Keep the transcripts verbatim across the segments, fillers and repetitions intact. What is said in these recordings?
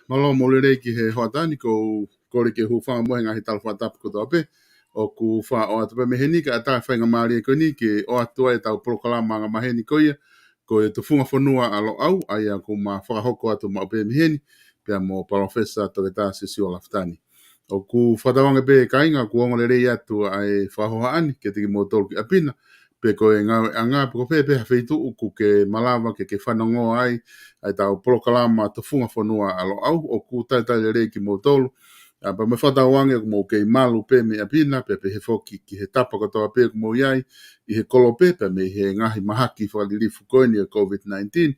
Mālō mo e lelei ki he hoʻatā ni, ʻoku ou kole ke u hūfanga mo e ngaahi tala fakatapu kotoa pē ʻoku fakaʻoatu pē mei heni kae ʻatā e faingamālie ko eni ke ʻoatu ai ʻetau polokalama angamaheni ko ia, ko e Tufunga Fonua ʻa Loʻau, ʻa ia ʻoku ma fakahoko atu maʻu pē mei heni, pea mo Palōfesa Toketā Siosiua Lafitani. ʻOku fakatauange pē kāinga, ʻoku ongo lelei atu ʻa e fakahohaʻa ni kiate kimoutolu ki ʻapi na, pe ko e ngāueʻanga, pe ko fē pē ha feituʻu ʻoku ke malava ke ke fanongo ai ʻa ʻetau polokalama Tufunga Fonua ʻa Loʻau. ʻOku talitali lelei kimoutolu, ʻa, pea mo e fakatauange ʻoku mou kei malu pē mei ʻapi na, pea pehē foki ki he tapa kotoa pē ʻoku mou ʻi ai, ʻi he kolope, pea mei he ngaahi mahaki fakalilifu ko eni ʻo e COVID nineteen.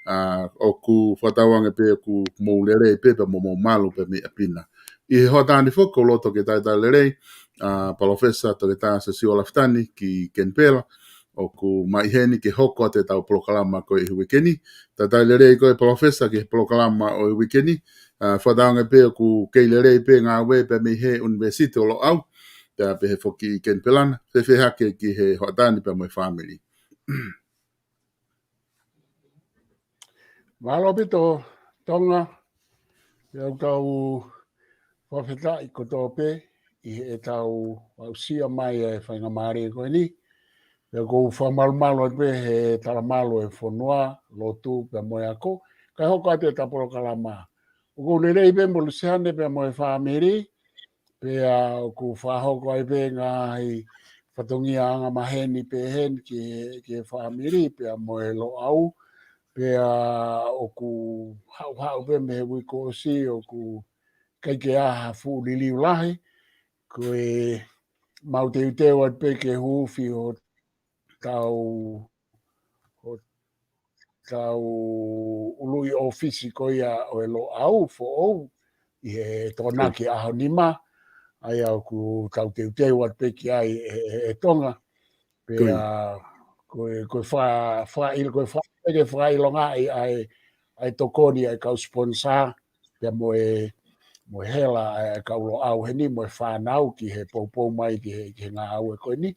ʻA, ʻoku fakatauange pē ʻoku mou lelei pē, pea mo mou malu pē mei ʻapi na. ʻI he hoʻatā ni foki, ʻoku ou loto ke talitali lelei ʻa Palōfesa Toketā Siosiua Lafitani ki Kenipela, ʻoku ma ʻi heni ke hoko atu ʻetau polokalama ko e uike ni. Talitali lelei koe Palōfesa ki he polokalama ʻo e uike ni. ʻA, fakatauange pē ʻoku kei lelei pē ngāue pē mei he ʻUnivēsiti ʻo Loʻau, pea pehē foki ʻi Kenipela na. Fēfē hake ki he hoʻatā ni pea mo e fāmili? Mālō ʻaupito Tonga, pea ʻoku tau fakafetaʻi kotoa pē ʻi heʻetau aʻusia mai e faingamālie ko eni. Pea ʻoku ou fakamalumalu atu pē he talamalu e fonua, lotu, pea mo e ako, kae hoko atu ʻetau polokalama. ʻOku ou lelei pē mo Luseane pea mo e fāmili, pea ʻoku fakahoko ai pē ngaahi fatongia angamaheni pē heni ki he, ki he fāmili, pea mo e Loʻau, pea ʻoku haʻuhaʻu pē mei he uike kuo ʻosi, ʻoku ʻikai ke ʻi ai ha fuʻu liliu lahi, ko e mau teuteu atu pē ke huufi hotau, hotau ului ʻōfisi ko ia ʻo e Loʻau foʻou ʻi he Tokonaki ʻaho nima, ʻa ia ʻoku tau teuteu atu pē ki ai e, e, e Tonga. Pea ko e, ko e fa-, fa-, ko e fa-, ko e fakaʻilongaʻi ʻa e, ʻa e tokoni ʻa e kau sponsor, pea mo e, mo e hela ʻa e kau Loʻau heni, mo e fānau ki he poupou mai ki he, ki he ngāue ko eni,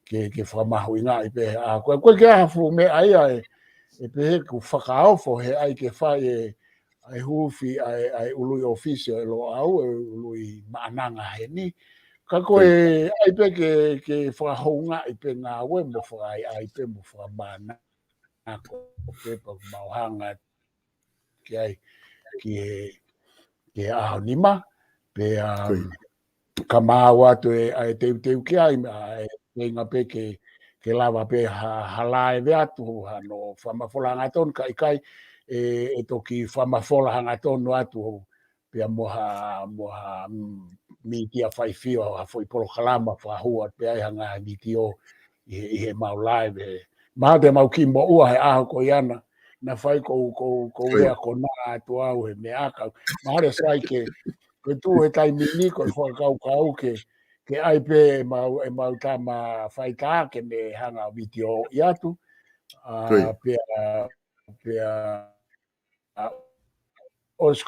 ke, ke fakamahuʻingaʻi pē he ʻaho ko ē. Ko e ke aha fuʻu meʻa ia ʻe, ʻe pehē ʻoku fakaofo he ʻai ke fai e, ʻa e huufi ʻa e, ʻa e ului ʻōfisi ʻo e Loʻau, e ului maʻananga heni. Ka ko e ʻai pē ke, ke fakahoungaʻi pē ngāue mo fakaʻaiʻai pē mo fakamānako pē pea mau hanga ki ai ki he, ki he ʻaho nima, pea, um, ka mau atu e, ʻa e teuteu ki ai, ʻa e feinga pē ke, ke lava pē ha, ha live atu, hano fakamafola hangatonu, ka ʻikai, ʻe, ʻe toki fakamafola hangatonu atu, pea mo ha, mo ha, mm, mītia faifio, ha foʻi polokalama fakahū atu pē ai ha ngaahi vitiō ʻi he, ʻi he mau live, he. Mahalo te mau kiʻi moʻua he ʻaho ko ia na, na fai ko, ko, ko e ako na atu au he meʻa ka. Mahalo sai ke, ko e tuʻu he taimi ni ko e fakakaukau ke, ke ʻai pē ʻemau, ʻemau tama faitā ke ne hanga vitiō ʻi atu. ʻA, pea, pea, ʻa, ʻosi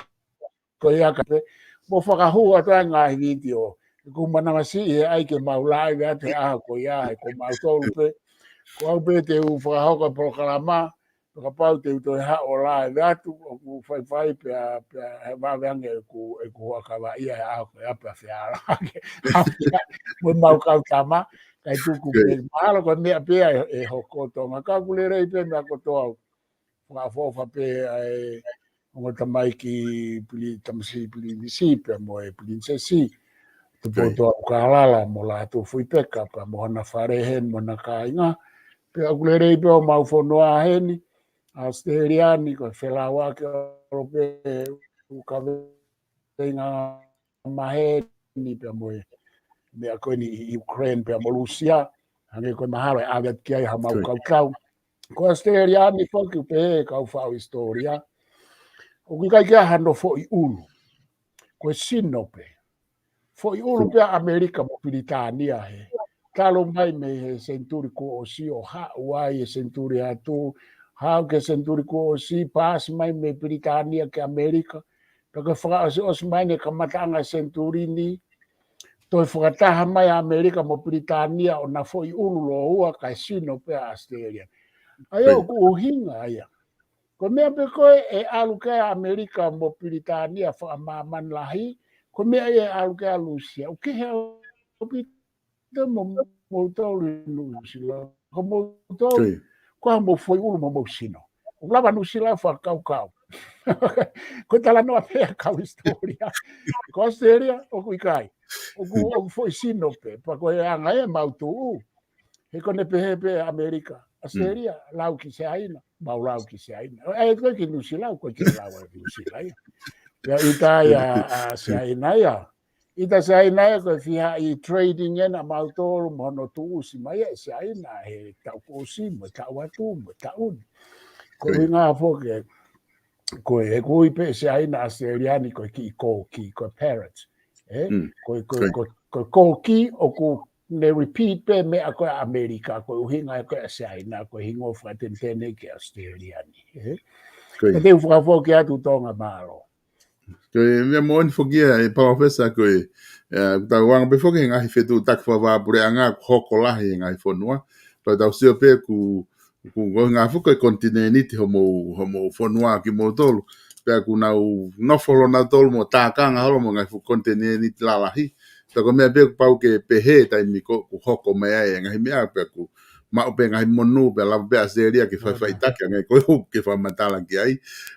ko ia ka pē, mo fakahū atu ai ngaahi vitiō. ʻOku manavasiʻi he ʻai ke mau live atu he ʻaho ko ia, he ko mautolu pē. Ko au pē te u fakahoko e polokalama, kapau te u toe haʻu ʻo live atu, ʻoku faifai pea, pea he vave ange ʻeku, ʻeku huʻakavaʻia he ʻaho ko ia pea feala ange. Mo ʻemau kau tama, kae tuku pē. Mahalo ko e meʻa pē ʻe, ʻe hoko Tonga. Ka ʻoku lelei pē meʻa kotoa. Fakaʻofoʻofa pē ʻa e ongo tamaiki pili-, tamasiʻi pilinisi pea mo e pilinisesi. Tupotoʻa ʻUkalala mo Lātūfuipeka pea mo hona fale heni mo hona kāinga. Pea ʻoku lelei pē homau fonua heni, ʻAositelēlia ni ko e felāuaki ʻaupito pē ʻū kaveinga maheni pea mo e meʻa ko eni ʻi Ukraine pea mo Lūsia, hangē ko e mahalo ʻe ʻave atu ki ai hamau kau tau. Ko ʻAositelēlia ni foki pē kau faʻu hisitōlia. ʻOku ʻikai ke ʻi ai hano foʻi ʻulu. Ko e sino pē. Foʻi ʻulu pē ʻa ʻAmelika mo Pilitānia he. Talu mai mei he senituli kuo ʻosi ʻo haʻu ai e senituli atu. Haʻu ki he senituli kuo ʻosi, paasi mai mei Pilitānia ki ʻAmelika. Pea ko e fakaʻosiʻosi mai eni e kamataʻanga e senituli ni, toe fakataha mai ʻa ʻAmelika mo Pilitānia ʻo na foʻi ʻulu lōua kae sino pē ʻa ʻAositelēlia. ʻA ia ʻoku ʻuhinga ia. Ko e meʻa pē ko ē ʻe ʻalu ki ai ʻa ʻAmelika mo Pilitānia fakamāmani lahi, ko e meʻa ia ʻe ʻalu ki ai ʻa Lūsia. ʻOku kehe ʻaupito mo moutolu ʻi Nuʻusila. Ko moutolu, ko hoʻomou foʻi ʻulu mo homou sino. ʻOku lava Nuʻusila ʻo fakakaukau. Ko e talanoa pē ʻa e kau hisitōlia. Ko ʻAositelēlia, ʻoku ʻikai. ʻOku, ʻoku foʻi sino pē, pea ko e anga ē ʻemau tuʻu. He ko ʻene pehē pē ʻAmelika, ʻAositelēlia, lau ki Siaina, mau lau ki Siaina. ʻE, ko e ki Nuʻusila, ko e ki lau ʻa Nuʻusila ia. Pea ʻita ia ʻa Siaina ia. ʻIta Siaina ia ko e fiha ʻi trading ena mautolu mo hono tuʻusi mai ʻe Siaina he taʻu kuo ʻosi mo e taʻu atu mo e taʻu ni. Ko e ʻuhinga foki, ko e, he ʻoku ui pē Siaina ʻAositelēlia ni ko e kiʻi kōkī, ko e parrot. Ē? Ko e, ko e, ko e, ko e kōkī ʻoku ne repeat pē meʻa ko ē ʻa ʻAmelika, ko e ʻuhinga ko ē ʻa Siaina, ko e hingoa fakatenetene ki ʻAositelēlia ni. Ē? Ka te u fakafoki atu Tonga, mālō. Ko e meʻa moʻoni foki ia ʻe Palōfesa ko e, ʻe, ʻoku tau anga pē foki he ngaahi fetuʻutaki fakavahaʻapuleʻanga ʻoku hoko lahi he ngaahi fonua. Pea tau sio pē ʻoku, ʻoku ngaahi foki ko e konitinēniti homou, homou fonua kimoutolu. Pea ʻoku nau nofo holo nautolu mo tākanga holo mo e ngaahi foki konitinēniti lalahi. Pea ko e meʻa pē ʻoku pau ke pehē taimi ko ē ʻoku hoko mai ai e ngaahi meʻa pea ʻoku maʻu pē ngaahi monū, pea lava pē ʻAositelēlia ke fai faʻitaki ange ko ē ʻoku ke fakamatala ki ai.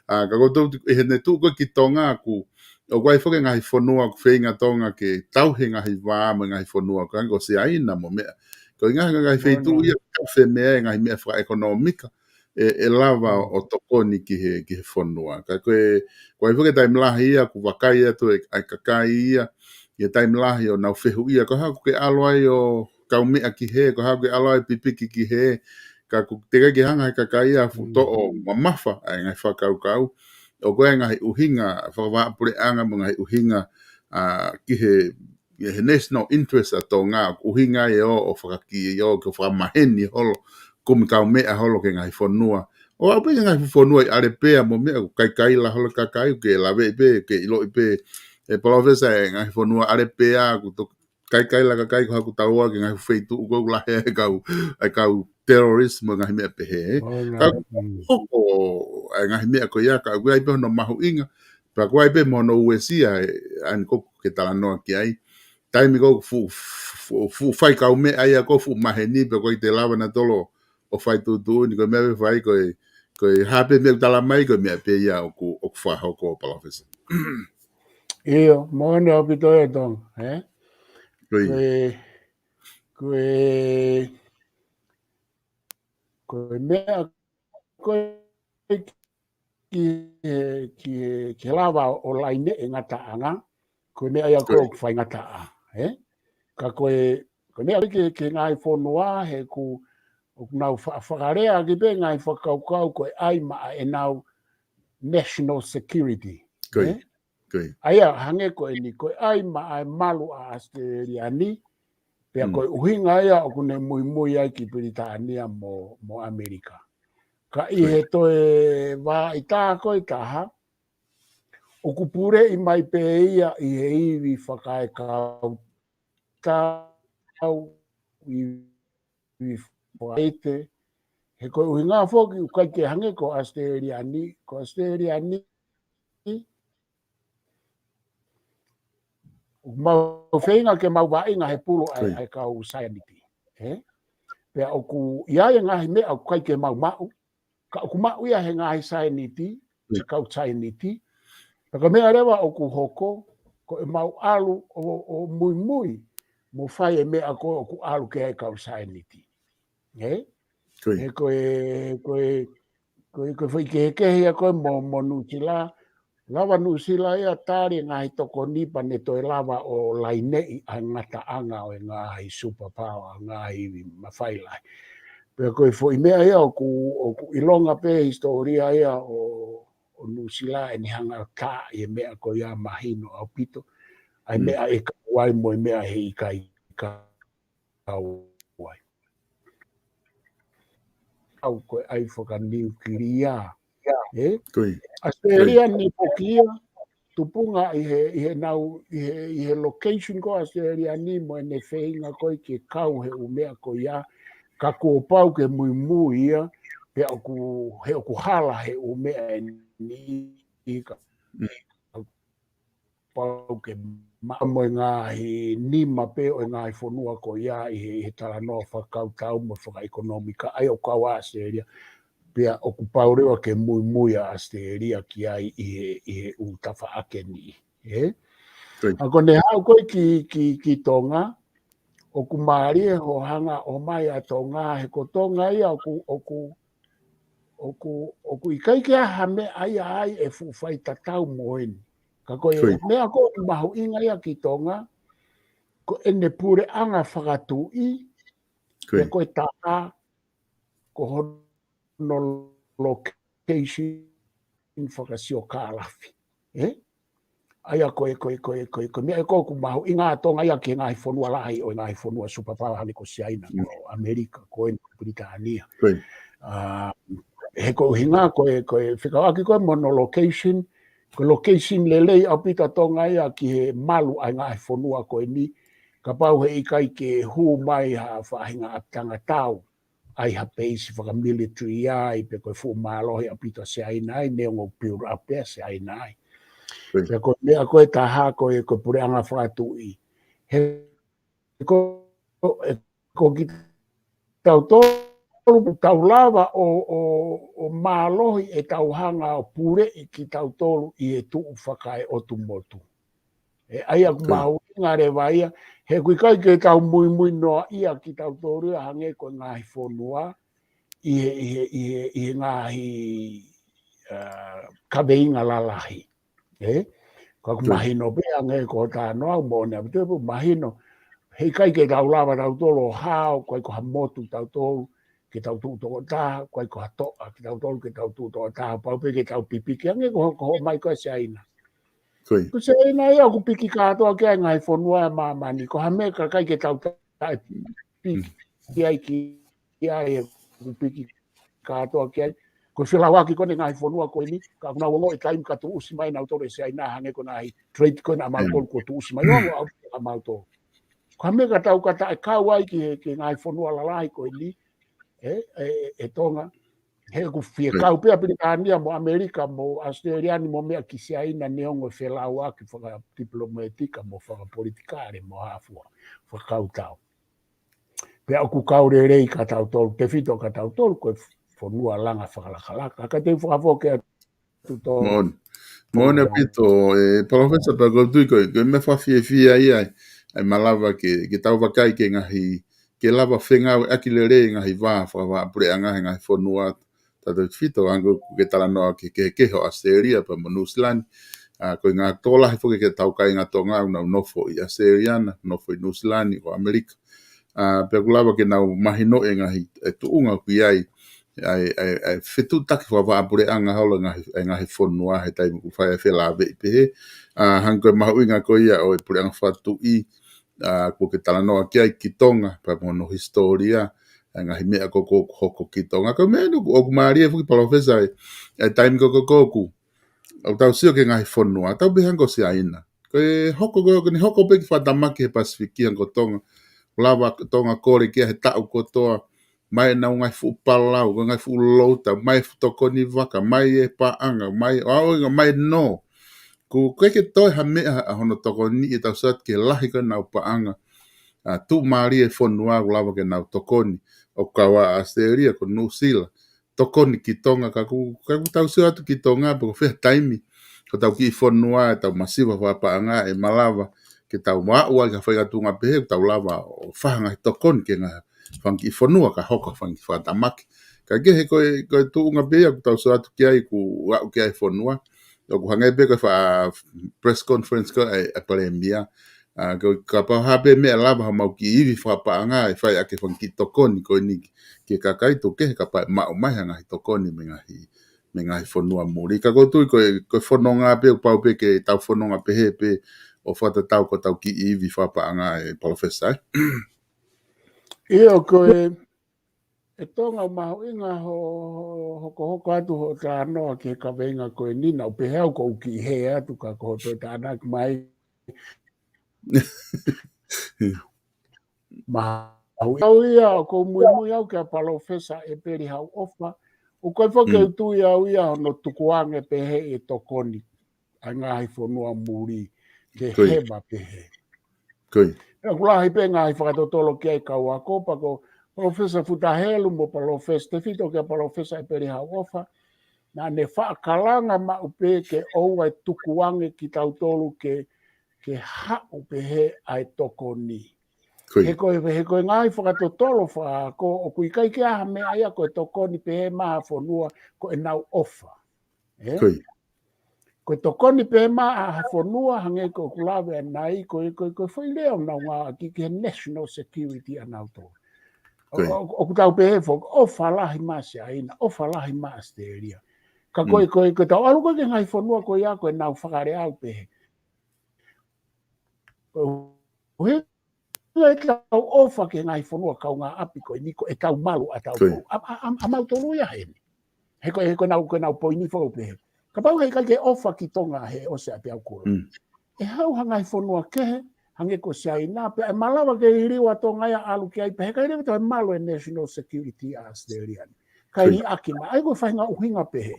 ʻA, ka ko e tuʻu, ʻi heʻene tuʻu ko ē ki Tonga ʻoku, ʻoku ʻi ai foki ngaahi fonua ʻoku feinga Tonga ke tauhi ngaahi vā mo e ngaahi fonua ko ē ko Siaina mo meʻa. Ko e ngaahi, ngaahi feituʻu ia ʻoku tau feinga e ngaahi meʻa fakaʻekonōmika ʻe, ʻe lava ʻo tokoni ki he, ki he fonua. Ka ko e, ko e ʻi ai foki e taimi lahi ia ʻoku vakai atu e, ʻa e kakai ia, ʻi he taimi lahi ʻo nau fehuʻia, ko e hā ʻoku ke ʻalu ai ʻo kaumeʻa ki hē, ko e hā ʻoku ke ʻalu ai ʻo pipiki ki hē, ka ʻoku teʻeki ke hanga he kakai ia ʻo fuʻu toʻo mamafa ʻa e ngaahi fakakaukau. ʻOku ʻi ai e ngaahi ʻuhinga fakavahaʻapuleʻanga mo e ngaahi ʻuhinga, ʻa, ki he, ʻi he national interest ʻa Tonga, ʻuhinga ia ʻo, ʻo fakaki, ʻo, ke fakamaheni holo, kumi kaumeʻa holo ki he ngaahi fonua. ʻO aʻu pē ki he ngaahi fonua ʻi ʻAlepea mo meʻa ʻoku kaikaila holo e kakai, ke laveʻi pē, ke ʻiloʻi pē, ʻe Palōfesa, e ngaahi fonua ʻAlepea, ʻoku to-, kaikaila e kakai ko ē ʻoku tau ō ki he ngaahi feituʻu ko ē ʻoku lahi ai e kau, e kau terrorist mo e ngaahi meʻa pehē. Ka ʻoku hoko e ngaahi meʻa ko ia, ka ʻoku ʻi ai pē hono mahuʻinga, pea ʻoku ʻi ai pē mo hono uesia, ʻa eni ko ē ʻoku ke talanoa ki ai. Taimi ko ē ʻoku fuʻu, fuʻu, fuʻu fai kaumeʻa ia ko ē fuʻu maheni pea ʻoku ʻikai te lava nautolu ʻo fai tuʻutuʻuni, ko e meʻa pē ʻoku fai ko e, ko e hā pē meʻa ʻoku tala mai ko e meʻa pē ia ʻoku, ʻoku fakahoko, Palōfesa. ʻIo, moʻoni ʻaupito ia Tonga, ē? Ko e, ko e, ko e meʻa ko ē ki he, ki he, ki he lava ʻo laineʻi e ngataʻanga, ko e meʻa ia ko ē ʻoku faingataʻa, ē? Ka ko e, ko e meʻa ki he, ki he ngaahi fonua, he ʻoku, ʻoku nau fa-, fakalea ʻaki pē ngaahi fakakaukau ko e ʻai maʻa ʻenau national security, ē? ʻA ia, hangē ko eni, ko e ʻai maʻa e malu ʻa ʻAositelēlia ni, pea ko e ʻuhinga ia ʻoku ne muimui ai ki Pilitānia mo, mo ʻAmelika. Ka ʻi he toe vaʻa ʻi tā ko ē taha, ʻoku puleʻi mai pē ia ʻi he ivi fakaekautau, ivi fakaʻete, he ko e ʻuhinga foki ʻoku ʻikai ke hangē ko ʻAositelēlia ni, ko ʻAositelēlia ni, ʻoku mau feinga ke mau vaʻinga he pulu ʻa e, ʻa e kau saieniti, ē? Pea ʻoku ʻi ai e ngaahi meʻa ʻoku ʻikai ke mau maʻu, ka ʻoku maʻu ia he ngaahi saieniti, e kau saieniti. Pea ko e meʻa leva ʻoku hoko, ko ʻemau ʻalu ʻo, ʻo muimui mo fai e meʻa ko ē ʻoku ʻalu ki ai e kau saieniti. Ē? He ko e, ko e, ko e, ko e foʻi kehekehe ia ko ē mo, mo Nuʻusila, lava Nuʻusila ia ʻo tali e ngaahi tokoni pea ne toe lava ʻo laineʻi ʻa e ngataʻanga ʻo e ngaahi superpower, ngaahi ivi mafai lahi. Pea ko e foʻi meʻa ia ʻoku, ʻoku ʻilonga pē hisitōlia ia ʻo, ʻo Nuʻusila ʻene hanga ʻo taaʻi e meʻa ko ia mahino ʻaupito. ʻA e meʻa ʻe kau ai mo e meʻa he ʻikai kau ai. ʻAu ko e ʻai fakaniukilia. Ē? ʻAositelēlia ni foki ia, tupunga ʻi he, ʻi he nau, ʻi he, ʻi he location ko ē ʻAositelēlia ni mo ʻene feinga ko ē ke kau he ʻū meʻa ko ia, ka kuo pau ke muimui ia, pea ʻoku, he ʻoku hala he ʻū meʻa ʻe niʻihi ka pau ke maʻa mo e ngaahi nima pē ʻo e ngaahi fonua ko ia ʻi he, ʻi he talanoa fakakautau mo fakaʻekonōmika ʻa ia ʻoku kau ai ʻAositelēlia. Pea ʻoku pau leva ke muimui ʻa ʻAositelēlia ki ai ʻi he, ʻi he ʻū tafaʻaki ʻe niʻihi. ʻE? ʻA ko ʻene haʻu ko ē ki, ki, ki Tonga, ʻoku mālie hoʻo hanga ʻo ʻomai ʻa Tonga, he ko Tonga ia ʻoku, ʻoku, ʻoku, ʻoku ʻikai ke ʻi ai ha meʻa ia ai ʻe fuʻu faitatau mo eni. Ka ko e meʻa ko ē ʻoku mahuʻinga ia ki Tonga, ko ʻene puleʻanga fakatuʻi, pea ko e taha, ko hono location fakasiokālafi. ʻE? ʻA ia ko e, ko e, ko e, ko e, ko e meʻa ʻe ko ʻoku mahuʻinga ʻa Tonga ia ki he ngaahi fonua lahi ʻo e ngaahi fonua superpower hangē ko Siaina, ko ʻAmelika, ko eni ko Pilitānia. ʻA, he ko e ʻuhinga ko e, ko e fekauʻaki ko ē mo hono location, ko e location lelei ʻaupito ʻa Tonga ia ki he malu ʻa e ngaahi fonua ko eni, kapau he ʻikai ke hū mai ha faʻahinga ʻapitanga tau ʻa e ha peisi fakamiliteri ai, pe ko e fuʻu mālohi ʻaupito ʻa Siaina ai, neongo build up ʻa Siaina ai. Pea ko e meʻa ko ē ʻe taha ko e, ko e puleʻanga fakatuʻi. He ko, ʻe ko kitautolu ʻoku tau lava ʻo, ʻo, ʻo mālohi ʻetau hanga ʻo puleʻi kitautolu ʻi he tuʻu fakaeʻotu motu. ʻE, ʻa ia ʻoku mahuʻinga leva ia, he ʻoku ʻikai ke tau muimui noa ia kitautolu ia hangē ko e ngaahi fonua ʻi he, ʻi he, ʻi he, ʻi he ngaahi, ʻa, kaveinga lalahi. ʻE? Ka ʻoku mahino pē hangē ko e talanoa ʻaʻaku mo ʻEne ʻAfio, ʻoku mahino, he ʻikai ke tau lava tautolu ʻo hao, ʻoku ʻikai ko ha motu tautolu, ke tau tuʻu toko taha, ʻoku ʻikai ko ha toʻa, ke tau tolu, ke tau tuʻu toko taha, pau pē ke tau pipiki, hangē ko, ko hoʻo ʻomai ko ē ʻa Siaina. Ko Siaina ia ʻoku piki kātoa ki ai e ngaahi fonua ʻa māmani, ko ha meʻa ka ʻikai ke tau taʻepiki ai ki ai ʻoku piki kātoa ki ai. Ko e felauʻaki ko eni e ngaahi fonua ko eni, ka ʻoku nau ongoʻi e taimi ka tuʻusi mai nautolu ʻe Siaina hangē ko e ngaahi trade ko ena ʻamautolu kuo tuʻusi mai, ʻo, ʻo, ʻamautolu. Ko ha meʻa ka tau ka taʻekau ai ki he, ki he ngaahi fonua lalahi ko eni, ʻe, ʻe, ʻe Tonga. He ʻoku fie kau pē ʻa Pilitānia mo ʻAmelika mo ʻAositelēlia ni mo meʻa ki Siaina neongo e felauʻaki fakatipilometika mo fakapolitikale mo hā fua, fakakautau. Pea ʻoku kau lelei ka tautolu, tefito ka tautolu, ko e fonua langa fakalakalaka. Ka te u fakafoki atu Tō. Moʻoni. Moʻoni ʻaupito, ʻe Palōfesa, pea ʻoku ou tui ko e, ko e meʻa fakafiefia ia ʻa e, ʻa e malava ke, ke tau vakai ki he ngaahi, ke lava fengāueʻaki lelei e ngaahi vā, fakavā puleʻanga he ngaahi fonua ʻa tautefito, hangē ko e talanoa ki he kehekehe ʻo ʻAositelēlia pea mo Nuʻusila ni. ʻA, ko e ngaahi tokolahi foki ʻetau kāinga Tonga ʻoku nau nofo ʻi ʻAositelēlia na, nofo ʻi Nuʻusila ni, ʻo ʻAmelika. ʻA, pea ʻoku lava ke nau mahinoʻi e ngaahi, e tuʻunga ʻoku ʻi ai ʻa e, ʻa e, ʻa e fetuʻutaki fakavā puleʻanga holo e ngaahi, e ngaahi fonua he taimi ʻoku fai ai e felāveʻi pehē. ʻA, hangē ko e mahuʻinga ko ia ʻo e puleʻanga fakatuʻi, ʻa, ʻoku ke talanoa ki ai ki Tonga, pea mo hono hisitōlia, ʻa e ngaahi meʻa ko ē ʻoku hoko ki Tonga. Ko e meʻa ʻoku, ʻoku mālie foki Palōfesa ʻa e, ʻa e taimi ko ē ʻoku, ʻoku tau sio ki he ngaahi fonua, tau pehē hangē ko Siaina. Ko e hoko ko ē, ko ʻene hoko pē e kiʻi fakatamaki he Pasifiki hangē ko Tonga. Lava Tonga kole ki ai he taʻu kotoa, mai ʻenau ngaahi fuʻu palau, ko e ngaahi fuʻu louta, mai e fuʻu tokoni vaka, mai e paʻanga, mai, ʻo aʻu ʻo mai e nō. ʻOku ʻikai ke toe ha meʻa ʻa hono tokoni ʻi heʻetau sio atu ki he lahi ko ē ʻenau paʻanga. ʻA, tuʻumālie e fonua ʻoku lava ke nau tokoni. ʻOku kau ai ʻa ʻAositelēlia, ko Nuʻusila, tokoni ki Tonga, ka ʻoku, ka ʻoku tau sio atu ki Tonga, pe ko fē ha taimi, ko ʻetau kiʻi fonua, ʻetau masiva fakapaʻanga, ʻe malava ke tau aʻu ai ki ha faʻahinga tuʻunga pehē, ʻoku tau lava ʻo fai ha ngaahi tokoni ki he ngaahi fanga kiʻi fonua ka hoko ha fanga kiʻi fakatamaki. Kae kehe ko e, ko e tuʻunga pē ia ʻoku tau sio atu ki ai, ʻoku aʻu ki ai e fonua, ʻoku hangē pē ko e faʻa press conference ko ē ʻa e, ʻa e Palēmia, ʻa, ko e kapau ʻe hā pē meʻa lava haʻamau kiʻi ivi fakapaʻanga ʻe fai ʻaki e fanga kiʻi tokoni ko eni ki he kakai tuʻu kehe kapau ʻe maʻu mai ha ngaahi tokoni mei he ngaahi, mei he ngaahi fonua muli. Ka ʻoku ou tui ko e, ko e fononga pē, ʻoku pau pē ke tau fononga pehē pē ʻo fakatatau ko ʻetau kiʻi ivi fakapaʻanga ʻe Palōfesa, ē. ʻIo, ko e, ʻe Tonga, ʻoku mahuʻinga hoʻo, hoʻo hokohoko atu hoʻo talanoa ki he kaveinga ko eni, naʻá ku pehē au ʻoku ou kiʻi hē atu ka ko hoʻo toe tānaki mai. Mahuʻinga ia, ʻoku ou muimui au kia Palōfesa ʻEpeli Hauʻofa, ʻOku ʻikai foki ke u tui au ia hono tukuange pehē ʻe tokoni ʻa e ngaahi fonua muli ke hema pehē. Pea ʻoku lahi pē ngaahi fakatotolo ki ai kau ako, pea ko Palōfesa Futa Helu mo Palōfesa, tefito kia Palōfesa ʻEpeli Hauʻofa, naʻa ne faʻa kalanga maʻu pē ke ʻoua ʻe tukuange kitautolu ke, ke haʻu pehē ʻa e tokoni. He ko e, he ko e ngaahi fakatotolo fakaako, ʻoku ʻikai ke ʻi ai ha meʻa ia ko e tokoni pehē maʻa ha fonua ko ʻenau ʻofa. Ko e tokoni pehē maʻa ha fonua hangē ko ʻeku lave ʻanenai, ko e, ko e, ko e foʻi lea ʻoku nau ngāueʻaki ki he national security ʻanautolu. ʻOku tau pehē foki, ʻofa lahi maʻa Siaina, ʻofa lahi maʻa ʻAositelēlia. Ka ko e, ko e, ko e tau ʻalu ko e ki he ngaahi fonua ko ia ko ʻenau fakalea ʻo pehē, ʻoku ʻi ai ʻetau ʻofa ki he ngaahi fonua kaungāʻapi ko eni ko ʻetau malu ʻatautolu. ʻA, ʻa, ʻa, ʻa mautolu ia heni. He ko e, he ko ʻenau, ko ʻenau poini foki ʻo pehē, kapau heʻikai ke ʻofa ki Tonga he ʻosi ʻa e peau kula, ʻe haʻu ha ngaahi fonua kehe, hangē ko Siaina, pea ʻe malava ke liliu ʻa Tonga ia ʻalu ki ai, pea heʻikai leva toe malu e national security ʻa ʻAositelēlia ni. Kae liʻaki mai, ʻa ia ko e faʻahinga ʻuhinga pehē.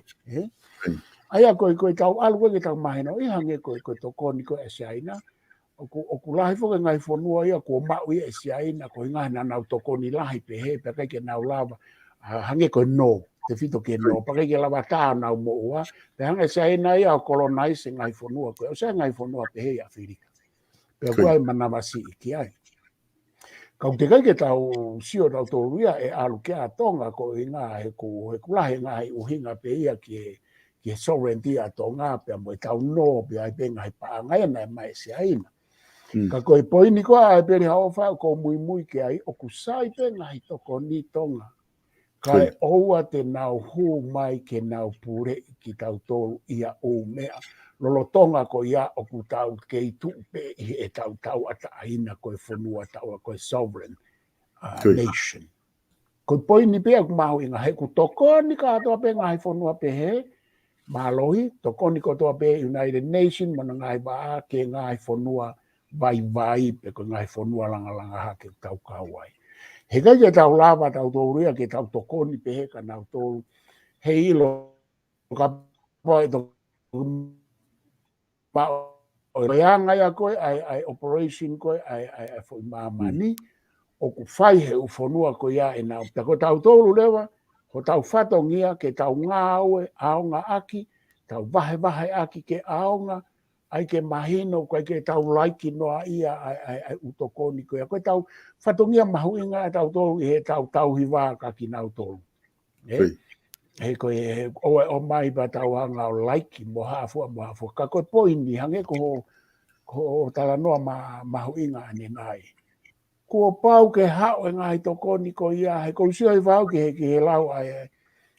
ʻA ia ko e, ko e tau ʻalu ko e ke tau mahino, ʻi hangē ko e, ko e tokoni ko e ʻa Siaina, ʻoku, ʻoku lahi foki e ngaahi fonua ia kuo maʻu ia ʻe Siaina, ko e ngaahi naʻa nau tokoni lahi pehē, pea ʻikai ke nau lava, ʻa, hangē ko e nō, tefito ki he nō, pea ʻikai ke lava tā ʻo nau moʻua, pea hanga ʻe Siaina ia ʻo colonize e ngaahi fonua ko e, ʻosi ʻa e ngaahi fonua pehē ʻi ʻAfilika. Pea ʻoku ʻi ai e manavasiʻi ki ai. Ka ʻoku teʻeki ai ke tau sio tautolu ia ʻe ʻalu ki ai ʻa Tonga ko e ʻuhinga he ʻoku, he ʻoku lahi e ngaahi ʻuhinga pē ia ki he, ki he sovereignty ʻa Tonga pea mo ʻetau nō pea ʻi ai pē ngaahi paʻanga ia naʻe maʻu ʻe Siaina. Ka ko e poini ko ē ʻa ʻEpeli Hauʻofa ʻoku ou muimui ki ai ʻoku sai pē ngaahi tokoni Tonga. Kae ʻoua te nau hū mai ke nau puleʻi kitautolu ia ʻo meʻa. Lolotonga ko ia ʻoku tau kei tuʻu pē ʻi heʻetau tauʻatāina ko e fonua taua ko e sovereign, uh, nation. Ko e poini pē ʻoku mahuʻinga he ʻoku tokoni kātoa pē ngaahi fonua pehē, mālohi, tokoni kotoa pē United Nation, mo ʻena ngaahi vaʻa ki he ngaahi fonua vaivai, pe ko e ngaahi fonua langalanga hake ʻoku tau kau ai. Heʻikai ke tau lava tautolu ia ke tau tokoni pehē kia nautolu, he ʻilo kapau ʻe tokoni maʻu ʻe he anga ia ko e, ʻa e, ʻa e operation ko e, ʻa e, ʻa e, ʻa e foʻi māmani, ʻoku fai he ʻū fonua ko ia ʻenau. Pea ko tautolu leva, ko hotau fatongia ke tau ngāue ʻaongaʻaki, tau vahevaheʻaki ke ʻaonga, ʻai ke mahino, ʻoku ʻikai ke tau laiki noa ia ʻa e, ʻa e, ʻa e ʻū tokoni ko ia. Ko ʻetau fatongia mahuʻinga ʻa tautolu ʻi heʻetau tauhi vā kia kinautolu. He ko e, ʻoua ʻe ʻomai pea tau hanga ʻo laiki mo hā fua, mo hā fua. Ka ko e poini, hangē ko hoʻo, ko hoʻo talanoa ma-, mahuʻinga ʻanenai. Kuo pau ke haʻu e ngaahi tokoni ko ia, he ʻoku ou sio hifo au ki he, ki he lau ʻa e,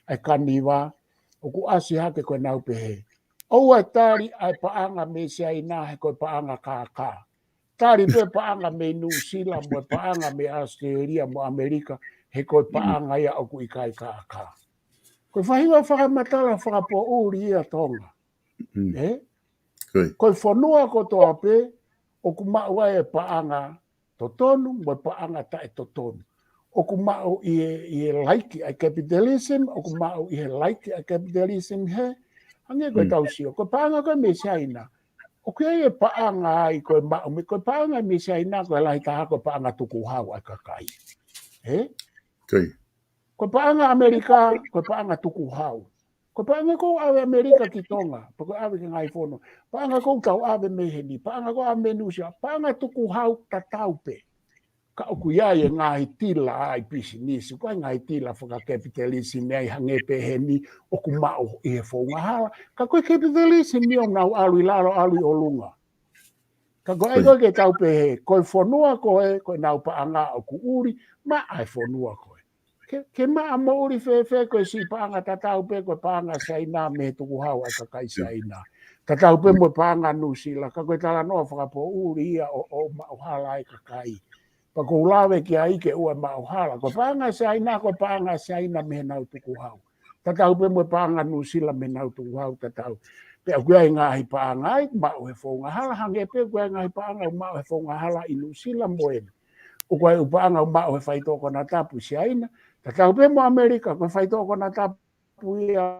ʻa e kaniva, ʻoku ʻasi hake ko ʻenau pehē, ʻoua ʻe tali ʻa e paʻanga mei Siaina he ko e paʻanga kākā. Tali pē paʻanga mei Nuʻusila mo e paʻanga mei ʻAositelēlia mo ʻAmelika, he ko e paʻanga ia ʻoku ʻikai kākā. Ko e faʻahinga fakamatala fakapoʻuli ia Tonga. Ko e fonua kotoa pē, ʻoku maʻu ai e paʻanga totonu mo e paʻanga taʻetotonu. ʻOku maʻu ʻi he, ʻi he laiki ʻa e capitalism, ʻoku maʻu ʻi he laiki ʻa e capitalism he, hangē ko e tau sio. Ko e paʻanga ko e mei Siaina, ʻoku ʻi ai e paʻanga ai ko e maʻu mei, ko e paʻanga mei Siaina, ko e lahi taha ko e paʻanga tukuhau ʻa e kakai. He? Ko e paʻanga ʻAmelika, ko e paʻanga tukuhau. Ko e paʻanga ʻoku ʻave ʻAmelika ki Tonga, pe ko e ʻave ki he ngaahi fonua. Paʻanga ʻoku tau ʻave mei heni, paʻanga ʻoku ʻave mei Nuʻusila, paʻanga tukuhau tatau pē. Ka ʻoku ʻi ai e ngaahi tila ʻa e pisinisi, ko e ngaahi tila fakakapitalisimi ai hangē pē heni ʻoku maʻu ʻi he founga hala. Ka ko e kapitalisimi ʻoku nau ʻalu ʻi lalo ʻalu ʻi ʻolunga. Ka ko e ʻai ko e ke tau pehē, ko e fonua ko e, ko ʻenau paʻanga ʻoku ʻuli, maʻa e fonua ko e. Ke, ke maʻa mo ʻuli fēfē ko e siʻi paʻanga tatau pē ko e paʻanga Siaina mei he tukuhau ʻa e kakai Siaina. Tatau pē mo e paʻanga Nuʻusila, ka ko e talanoa fakapoʻuli ia ʻo, ʻo maʻu hala ʻa e kakai. Pea ʻoku ou lave ki ai ke ʻoua maʻu hala. Ko e paʻanga Siaina, ko e paʻanga Siaina mei heʻenau tukuhau. Tatau pē mo e paʻanga Nuʻusila mei heʻenau tukuhau tatau. Pea ʻoku ʻi ai ngaahi paʻanga ai, maʻu he founga hala, hangē pē ʻoku ʻi ai ngaahi paʻanga ʻoku maʻu he founga hala ʻi Nuʻusila mo eni. ʻOku ʻi ai ʻū paʻanga ʻoku maʻu he faitoʻo konatapu ʻi Siaina. Tatau pē mo ʻAmelika, ko e faitoʻo konatapu tapu ia,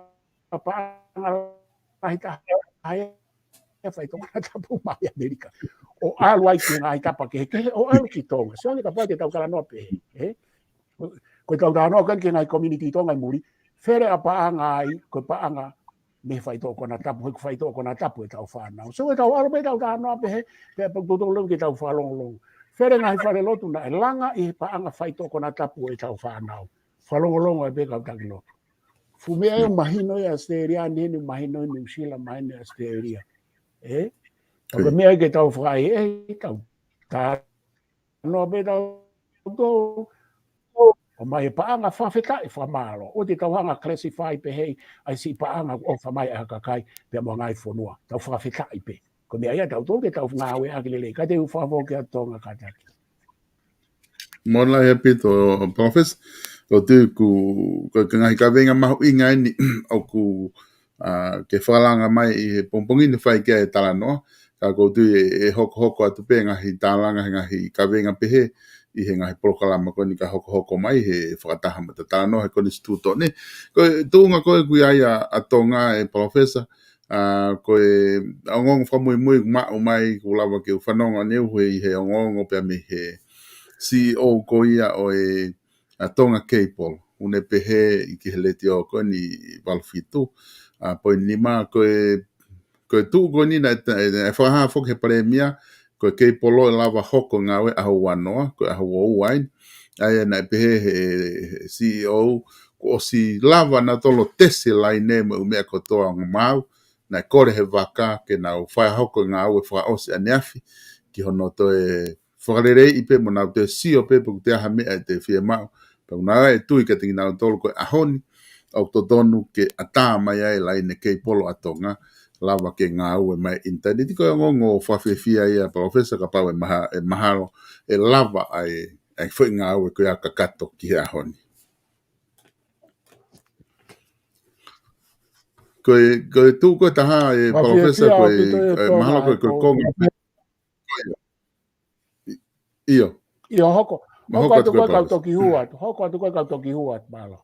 paʻanga lahi taha ia ʻa e faitoʻo konatapu mai ʻAmelika. ʻO ʻalu ai ki he ngaahi tapa kehekehe, ʻo ʻalu ki Tonga. Sio ange kapau te tau talanoa pehē, ē? Ko e tau talanoa ko eni ki he ngaahi community Tonga ʻi muli. Fele ʻa paʻanga ai, ko e paʻanga mei he faitoʻo konatapu, he ko e faitoʻo konatapu ʻetau fānau. So ʻetau ʻalu pē ʻetau talanoa pehē, pea pau totolo ke tau fakalongolongo. Fele ngaahi falelotu naʻe langa ʻi he paʻanga faitoʻo konatapu ʻetau fānau. Fakalongolongo ai pē kau taki lotu. Fuʻu meʻa ia mahino ʻi ʻAositelēlia, ni ni mahino ʻi Nuʻusila, mahino ʻi ʻAositelēlia. Ē? Ka ko e meʻa ke tau fakaʻehiʻehi, tau talanoa pē tautolu, ʻomai e paʻanga fakafetaʻi fakamālō. ʻOua te tau hanga classify pehē ʻa e siʻi paʻanga ʻoku ʻofa mai ʻa e kakai pea mo e ngaahi fonua. Tau fakafetaʻi pē. Ko e meʻa ia tautolu ke tau ngāueʻaki lelei. Ka te u fakafoki atu Tonga kātaki. Mālō ʻaupito, Professor. ʻOku ou tui ko e ngaahi kaveinga mahuʻinga eni ʻoku, ā, ke fakalanga mai ʻi he pongipongi ni fai ki ai e talanoa. Ka ʻoku ou tui ʻe, ʻe hokohoko atu pē ngaahi tālanga, he ngaahi kaveinga pehē ʻi he ngaahi polokalama ko eni ka hokohoko mai he fakataha mo ʻeta talanoa he konisitūtone. Ko e tuʻunga ko ē ʻoku ʻi ai ʻa, ʻa Tonga, ē Professor, ā, ko e ongoongo fakamuimui ʻoku maʻu mai, ʻoku lava ke u fanongo ʻaneuhu ʻi he ongoongo pea mei he CEO ko ia ʻo e, ʻa Tonga Cable, ʻoku ne pehē ʻi he letiō ko eni valu fitu, ā, poini nima, ko e, ko e tuʻu ko eni naʻe, naʻe, naʻe fakahā foki he palēmia, ko e cable ʻe lava hoko ngāue ʻaho uanoa, ko e ʻaho uaua eni. ʻA ia naʻe pehē he, he CEO, kuo ʻosi lava nautolu ʻo tesi e laine mo e ʻū meʻa kotoa ʻo maau, naʻe kole he vaka ke nau fakahoko e ngāue fakaʻosi ʻaneafi, ki hono toe fakaleleiʻi pē mo nau toe sio pē pe ʻoku toe ʻi ai ha meʻa ʻe toe fiemaʻu. Pea ʻoku nau ʻai e tui kiate kinautolu ko e ʻaho ni, ʻoku totonu ke ʻatā mai ai e laine cable ʻa Tonga, lava ke ngāue mai ʻinitaneti. Ko e ongoongo fakafiefia ia Professor, kapau ʻe maha-, ʻe mahalo, ʻe lava ʻa e, ʻa e foʻi ngāue ko ia kakato ki he ʻaho ni. Ko e, ko e tuʻu ko ē ʻe taha ē Professor, ko e, ʻaupito ia ē, mahalo ko e, ko e konga. ʻIo. ʻIo, hoko. Hoko atu ko ē kau toki hū atu. Hoko atu ko ē kau toki hū atu, mālō.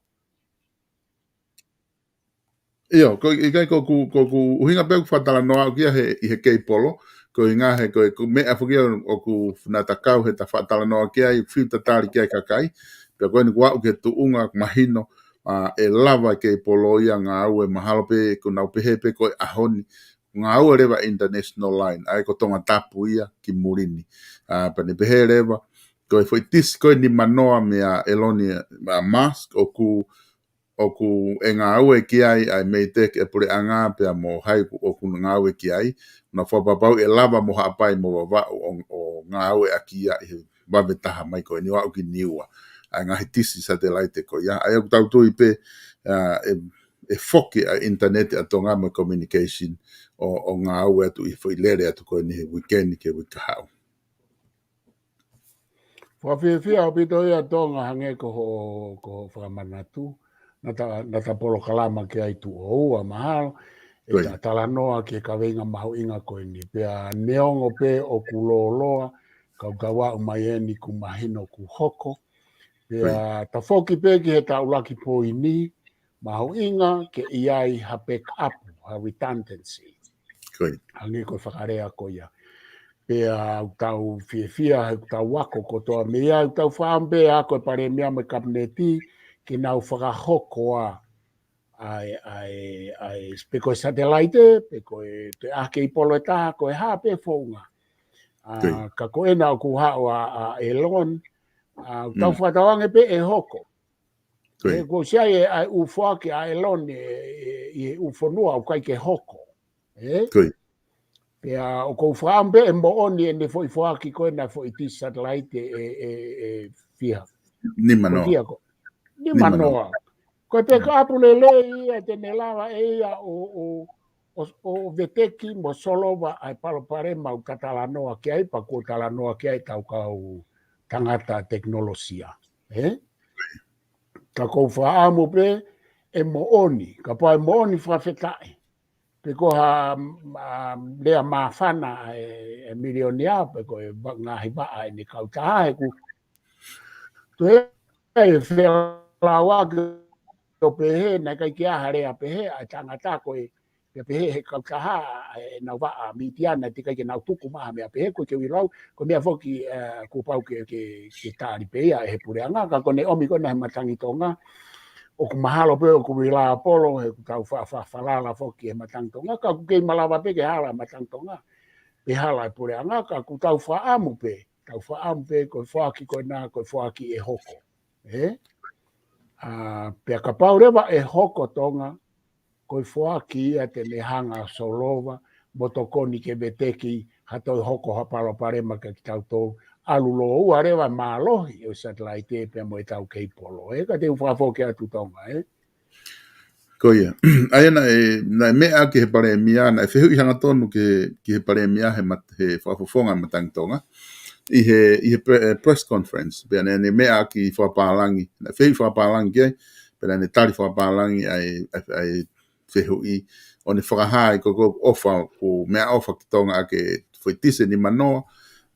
ʻIo, ko e ʻikai ko ʻeku, ko ʻeku ʻuhinga pē ʻoku fakatalanoa ʻaki ia he, ʻi he cable, ko e ʻuhinga he ko e, ko e meʻa foki ia ʻoku fakatatau he ta fakatalanoa ki ai, fiu tatali ki ai kakai, pea ko eni kuo aʻu ki he tuʻunga mahino, ā, ʻe lava e cable ia ngāue mahalo pē, ʻoku nau pehē pē ko e ʻaho ni, ngāue leva international line, ʻa ia ko Tongatapu ia ki muli ni. Ā, pea ne pehē leva, ko e foʻi tisi ko eni nimanoa meia Elon, ā, Musk, ʻoku, ʻoku ʻe ngāue ki ai ʻa e MEIDECC ʻa e puleʻanga pea mo hai ʻoku, ʻoku ngāue ki ai, naʻa fakapapauʻi ʻe lava mo Haʻapai mo Vavaʻu ʻo, ʻo ngāueʻaki ia ʻi he vave taha mai ko eni ʻo aʻu ki Niua, ʻa e ngaahi tisi satelaite ko ia. ʻA ia ʻoku tau tui pē, ā, ʻe, ʻe foki ʻa e ʻinitaneti ʻa Tonga mo e communication ʻo, ʻo ngāue atu ʻi he foʻi lele atu ko eni he uike ni ki he uike kahaʻu. Fakafiefia ʻaupito ia Tonga hangē ko hoʻo, ko hoʻo fakamanatu. Naʻa ta, naʻa ta polokalama ki ai tuʻo ua mahalo. ʻE ta talanoa ki he kaveinga mahuʻinga ko eni. Pea neongo pē ʻoku lōloa, ka ʻoku tau aʻu mai eni kuo mahino kuo hoko. Pea ta foki pē ki he taulaki poini, mahuʻinga ke ʻi ai ha backup, ha redundancy. Hangē ko e fakalea ko ia. Pea ʻoku tau fiefia, he ʻoku tau ako kotoa mei ai, ʻoku tau fakaʻamu pē ako e palēmia mo e kapineti, ke nau fakahoko ʻa, ʻa e, ʻa e, ʻa e, pe ko e satelaite, pe ko e, pe ʻa e cable ʻe taha, ko e hā pē founga. Ā, ka ko ena ʻoku haʻu ʻa, ʻa Elon, ā, ʻoku tau fakatauange pē ʻe hoko. He kuo ʻosi ʻi ai e, ʻa e ʻū foaki ʻa Elon ē, ʻi he ʻū fonua ʻoku ʻikai ke hoko. Ē? Pea ʻoku ou fakaʻamu pē ʻe moʻoni ʻene foʻi foaki ko ena foʻi tisi satelaite ē, ē, ē, fiha. Nimanoa. Ko e fiha ko. Nimanoa. Ko e backup lelei ia te ne lava ʻe ia ʻo, ʻo, ʻo, ʻo veteki mo solova ʻa e palopalema ʻoku ta talanoa ki ai, pea kuo talanoa ki ai ʻetau kau tangata tekinolosia. Ē? Ka ʻoku ou fakaʻamu pē ʻe moʻoni, kapau ʻe moʻoni fakafetaʻi. Pe ko ha, ā, lea māfana ʻa e, e milionia, pe ko e va-, ngaahi vaʻa ʻene kautaha he ʻoku toe ʻi ai e felauaki to pehē, naʻe ʻikai ke ʻi ai ha lea pehē, ʻa e tangata ko ē, pea pehē he kautaha, ʻenau vaʻa mītia naʻe teʻeki ai ke nau tuku mai ha meʻa pehē, ko e ke uilau, ko e meʻa foki, ē, kuo pau ke, ke, ke tali pē ia ʻe he puleʻanga, ka ko ʻene ʻomi ko ena he matangi Tonga, ʻoku mahalo pē ʻoku uila polo, he ʻoku tau fa-, fa-, falala foki he matangi Tonga, ka ʻoku kei malava pē ke hala he matangi Tonga, pe hala he puleʻanga, ka ʻoku tau fakaʻamu pē, tau fakaʻamu pē, ko e foaki ko ena, ko e foaki ʻe hoko. Ē? ʻA, pea kapau leva ʻe hoko Tonga, ko e foaki ia te ne hanga ʻo solova, mo tokoni ke veteki, ha toe hoko ha palopalema kia kitautolu, ʻalu lōua leva mālohi ʻo e satelaite pea mo ʻetau keipolo. Ē, ka te u fakafoki atu Tonga, ē? Ko ia. ʻA ia naʻe, naʻe meʻa ki he palēmia, naʻe fehuʻi hangatonu ki, ki he palēmia he mat-, he fakafofonga matangi Tonga. ʻI he, ʻi he pre-, eh, press conference, pea naʻe, naʻe meʻa ki fakapālangi, naʻe fehuʻi fakapālangi ki ai, pea naʻe tali fakapālangi ʻa e, ʻa e, ʻa e fehuʻi, ʻo ne fakahā ʻi ko ko ʻofa, ko e meʻaʻofa ki Tonga ʻa e foʻi tisi ʻe nima noa,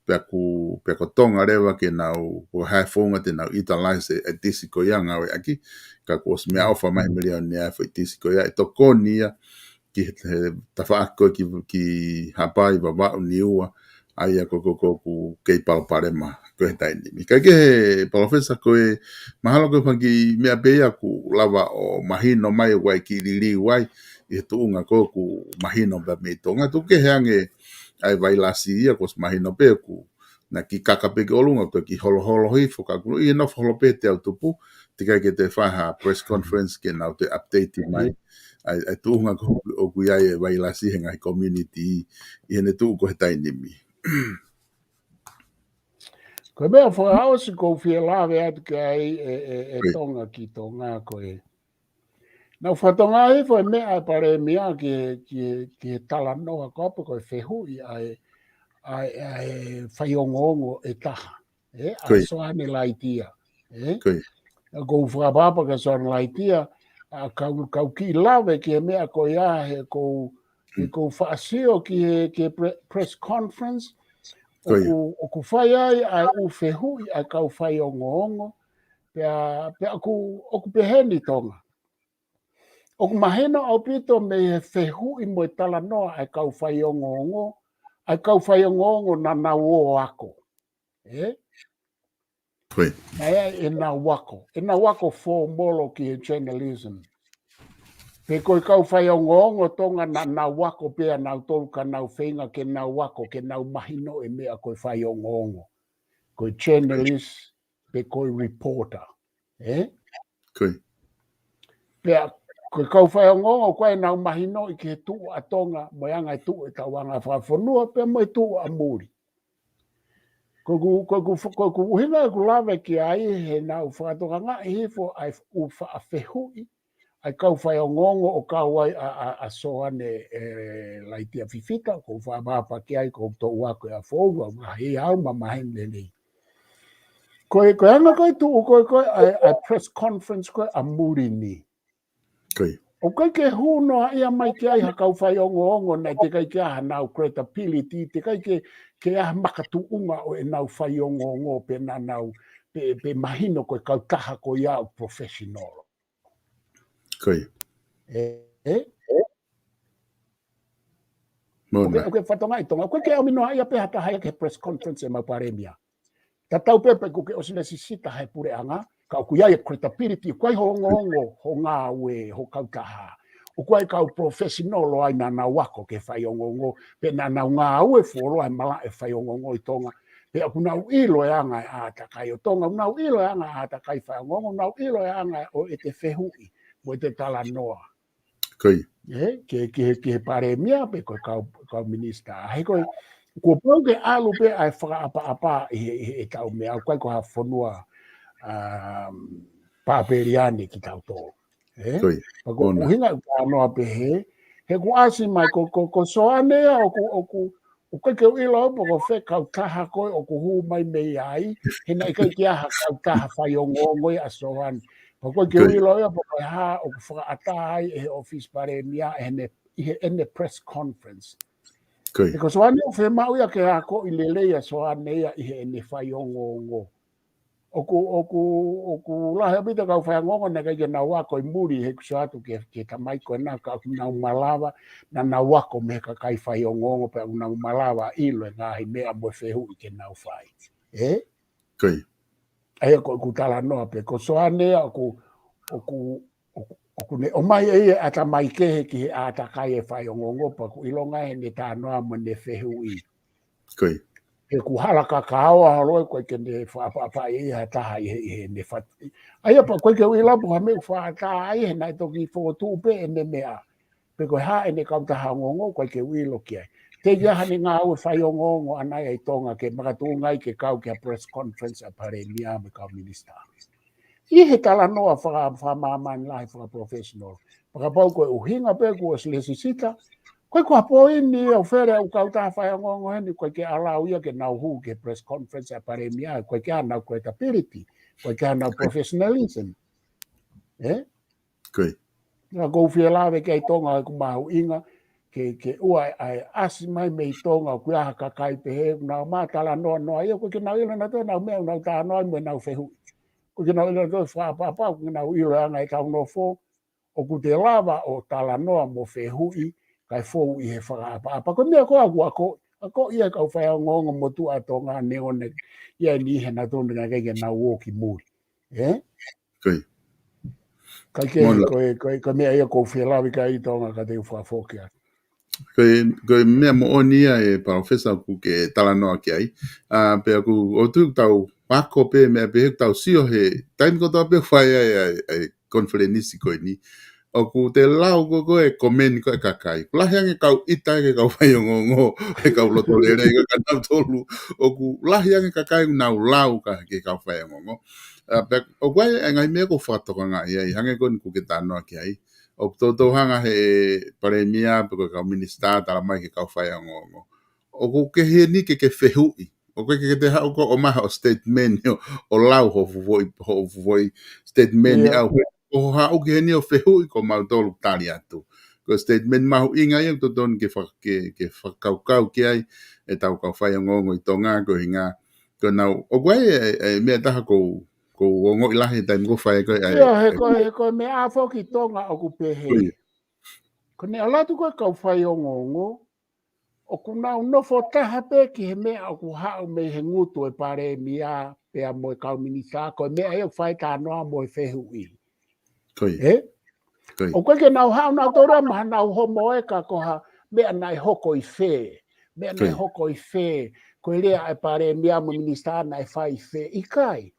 pea ko, pea ko Tonga leva ke nau, ko e hā e founga te nau utilize e, e tisi ko ia ngāueʻaki, ka kuo ʻosi meʻaʻofa mai milioni ʻa e foʻi tisi ko ia, ʻe tokoni ia, ki he, he tafaʻaki ko ē ki, ki Haʻapai, Vavaʻu, Niua, ʻa ia ko, ko, ko, ʻoku kei palopalema ko ē he taimi ni. Ka ke he palōfesa ko e mahalo ko e fanga kiʻi meʻa pē ia ʻoku lava ʻo mahino mai ʻoku ʻi ai e kiʻi liliu ai ʻi he tuʻunga ko ē ʻoku mahino pē mei Tonga. Tuku kehe ange ʻa e vailasi ia kuo ʻosi mahino pē ʻoku na kiʻi kaka pē ki ʻolunga, toe kiʻi holoholo hifo ka ʻoku ʻi he nofo holo pē he teau tupu, teʻeki ai ke toe fai ha press conference ke nau toe update mai ʻa e, ʻa e tuʻunga ko ē ʻoku ʻi ai e vailasi he ngaahi community ʻi heʻene tuʻu ko ē he taimi ni. Ko e meʻa fakaʻosi ʻoku ou fie lave atu ki ai ʻe, ʻe, ʻe Tonga ki Tonga ko e. Naʻa ku fakatokangaʻi foʻi meʻa ʻa e palēmia ki, ki, ki he talanoa ko ē pe ko e fehuʻi ʻa e, ʻa e, ʻa e faiongoongo ʻe taha. Ē, ʻa Soane Laitia. Ē? ʻOku ou fakaʻapaʻapa kia Soane Laitia, ʻa kau, kau kiʻi lave ki he meʻa ko ia he ʻoku ou, he ʻoku ou faʻa sio ki he, ki he pre-, press conference, ʻoku, ʻoku fai ai ʻa e ʻū fehuʻi ʻa e kau faiongoongo, pea, pea ʻoku, ʻoku pehē ni Tonga. ʻOku mahino ʻaupito mei he fehuʻi mo e talanoa ʻa e kau faiongoongo, ʻa e kau faiongoongo naʻa nau ō ako. Ē? Naʻe ʻi ai ʻenau ako, ʻenau ako fōmolo ki he journalism. Pe ko e kau faiongoongo Tonga naʻa nau ako pē ʻa nautolu ka nau feinga ke nau ako, ke nau mahino e meʻa ko e faiongoongo. Ko e journalist, pe ko e reporter. Ē? Pea, ko e kau faiongoongo, ko ʻenau mahinoʻi ki he tuʻu ʻa Tonga, mo e anga e tuʻu ʻetau anga fakafonua, pea mo e tuʻu ʻa muli. Ko ʻeku, ko ʻeku, ko ʻeku ʻuhinga ʻeku lave ki ai he naʻa ku fakatokangaʻi hifo ʻa e ʻū faʻa fehuʻi ʻa e kau faiongoongo ʻo kau ai ʻa, ʻa, ʻa Soane, ē, Laitia Fifita, ʻoku ou fakaʻapaʻapa ki ai, ʻoku ou toʻu ako ʻi he ʻaho foʻou, ʻoku mahino au, mahino lelei. Ko e, ko e anga ko ē tuʻu ko ē, ko ē, ʻa e, ʻa e press conference ko ē ʻa muli ni. ʻOku ʻikai ke hū noa ia mai ki ai ha kau faiongoongo naʻe teʻeki ai ke ʻi ai hanau credibility, teʻeki ai ke, ke ʻi ai ha makatuʻunga ʻo ʻenau faiongoongo pe naʻa nau, pe, pe mahino ko e kautaha ko ia ʻoku professional. Ē? ʻOku ke, ʻoku ke fakatokangaʻi Tonga, ʻoku ʻikai ke ʻomi noa ia pē ha taha ia ki he press conference ʻemau palēmia. Tatau pē pe ʻoku ke ʻosi lesisita he puleʻanga, ka ʻoku ʻi ai e credibility, ʻoku ʻi ai ho ongoongo, ho ngāue, ho kautaha. ʻOku ʻi ai kau professional ʻo ʻi ai naʻa nau ako ke faiongoongo, pe naʻa nau ngāue fuoloa he malaʻe faiongoongo ʻi Tonga. Pea ʻoku nau ʻilo e anga e ʻātakai ʻo Tonga, ʻoku nau ʻilo e anga e ʻātakai faiongoongo, ʻoku nau ʻilo e anga ʻo ʻete fehuʻi, mo ʻete talanoa. Ē, ki he, ki he, ki he palēmia pe ko e kau, kau minisitā. He ko e, kuo pau ke ʻalu pē ʻa e fakaʻapaʻapa ʻi he, ʻi he, ʻetau meʻa, ʻoku ʻikai ko ha fonua, um, Pāpeliane kitautolu. Ē? Pea ko e ʻuhinga ʻeku talanoa pehē, he kuo ʻasi mai ko, ko, ko Soane ia ʻoku, ʻoku, ʻoku ʻikai ke u ʻilo pe ko fē kautaha ko ē ʻoku hū mai mei ai, he naʻe ʻikai ke ʻi ai ha kautaha faiongoongo ia ʻa Soane. Pea ʻoku ʻikai ke u ʻilo ia pe ko e hā ʻoku fakaʻatā ai ʻe he ʻofisi palēmia ʻi heʻene, ʻi heʻene press conference. He ko Soane ʻoku fiemaʻu ia ke akoʻi lelei ʻa Soane ia ʻi heʻene faiongoongo. ʻOku, ʻoku, ʻoku lahi ʻaupito kau faiongoongo naʻe ʻikai ke nau ako ʻi muli he kuso atu ke, ke tamai ko ena ka ʻoku nau malava, naʻa nau ako mei he kakai faiongoongo pea ʻoku nau malava ʻilo e ngaahi meʻa mo e fehuʻi ke nau fai. Ē? Ko ia. ʻA ia ko ʻeku talanoa pē, ko Soane ʻoku, ʻoku, ʻoku, ʻoku ne ʻomai ʻe ia ʻatamai kehe ki he ʻātakai e faiongoongo pea ʻoku ʻilonga ʻene talanoa mo ʻene fehuʻi. Ko ia. He ʻoku hala kakao a holo ʻoku ʻikai ke ne fakaʻapaʻapaʻi ʻe ia ha taha ʻi he, ʻi heʻene fatu. ʻA ia pea ʻoku ʻikai ke u ʻilo pe ko e hā e meʻa ʻoku fakaʻatā ai he naʻe toki fokotuʻu pē ʻene meʻa. Pe ko e hā ʻene kautaha ongoongo ʻoku ʻikai ke u ʻilo ki ai. Teʻeki ai haʻane ngāue faiongoongo ʻana ia ʻi Tonga ke makatuʻunga ai ke kau ki ha press conference ʻa e palēmia mo e kau minisitā. ʻI he talanoa faka-, fakamāmani lahi fakaprofessional. Pea kapau ko e ʻuhinga pē kuo ʻosi lēsisita, ko e ko ha poini ia ʻoku fele ʻa e kautaha faiongoongo heni, ʻoku ʻikai ke allow ia ke nau hū ki he press conference ʻa e palēmia, ʻoku ʻikai ke ʻi ai hanau credibility, ʻoku ʻikai ke ʻi ai hanau professionalism. Ē? Ko ia. Naʻa ʻoku ou fie lave ki ai Tonga ʻoku mahuʻinga, ke, ke ʻoua ʻe ʻasi mai mei Tonga ʻoku ʻi ai ha kakai pehē, nau ō mai talanoa noa ia, ʻoku ʻikai ke nau ʻilo nautolu ʻenau meʻa, nau talanoa mo ʻenau fehuʻi. ʻOku ʻikai ke nau ʻilo nautolu fakaʻapaʻapa, ʻoku ʻikai ke nau ʻilo e anga ʻetau nofo, ʻoku te lava ʻo talanoa mo fehuʻi, kae fou ʻi he fakaʻapaʻapa. Ko e meʻa ko ē ʻoku ako, ako ia kau faiongoongo motuʻa Tonga neongo ia ni he naʻa tonu naʻe ʻikai ke nau ō ki muli. Ē? Ko ia. Ka ke, ko e, ko e, ko e meʻa ia ʻoku ou fie lave ki ai Tonga ka te u fakafoki atu. Ko e, ko e meʻa moʻoni ia ʻe Palōfesa ʻoku ke talanoa ki ai. ʻA, pea ʻoku ou tui ʻoku tau ako pē meʻa pē he ʻoku tau sio he taimi kotoa pē ʻoku fai ai ʻa e, ʻa e konifelenisi ko eni. ʻOku te lau ko ē ko e komeni ko ē ʻa e kakai. ʻOku lahi ange kau ʻita ki he kau faiongoongo, he kau loto lelei ko ē ʻa kinautolu. ʻOku lahi ange kakai ʻoku nau lau ki he kau faiongoongo. ʻA, pea ʻoku ʻi ai e ngaahi meʻa ʻoku fakatokangaʻi ai, hangē ko eni ʻoku ke talanoa ki ai. ʻOku toutou hanga he palēmia pe ko e kau minisitā ʻo tala mai ki he kau faiongoongo. ʻOku ke ʻi heni ke ke fehuʻi. ʻOku ʻikai ke te haʻu koe ʻo ʻomai haʻo statement ʻo, ʻo lau hoʻo fuʻu foʻi, hoʻo fuʻu foʻi statement ʻi ʻaho. ʻOku haʻu ke ʻi heni ʻo fehuʻi ko mautolu tali atu. Ko e statement mahuʻinga ia ʻoku totonu ke fa-, ke, ke fakakaukau ki ai ʻetau kau faiongoongo ʻi Tonga ko e ʻuhinga ko ʻenau, ʻoku ʻi ai e, e, e meʻa ʻe taha ʻoku, ʻoku ou ongoʻi lahi he taimi ʻoku fai ko ē ʻa e, ʻIo, he ko e, he ko e meʻa foki Tonga ʻoku pehē. Ko ia. Ko ʻene ʻalu atu ko ē kau faiongoongo, ʻoku nau nofo taha pē ki he meʻa ʻoku haʻu mei he ngutu e palēmia pea mo e kau minisitā, ko e meʻa ia ʻoku fai talanoa mo e fehuʻi. Ko ia. Ē? Ko ia. ʻOku ʻikai ke nau haʻu nautolu ia mo haʻanau homo eka ko ha meʻa naʻe hoko ʻi fē. Meʻa naʻe hoko ʻi fē. Ko e lea ʻa e palēmia mo e minisitā naʻe fai ʻi fē. ʻIkai.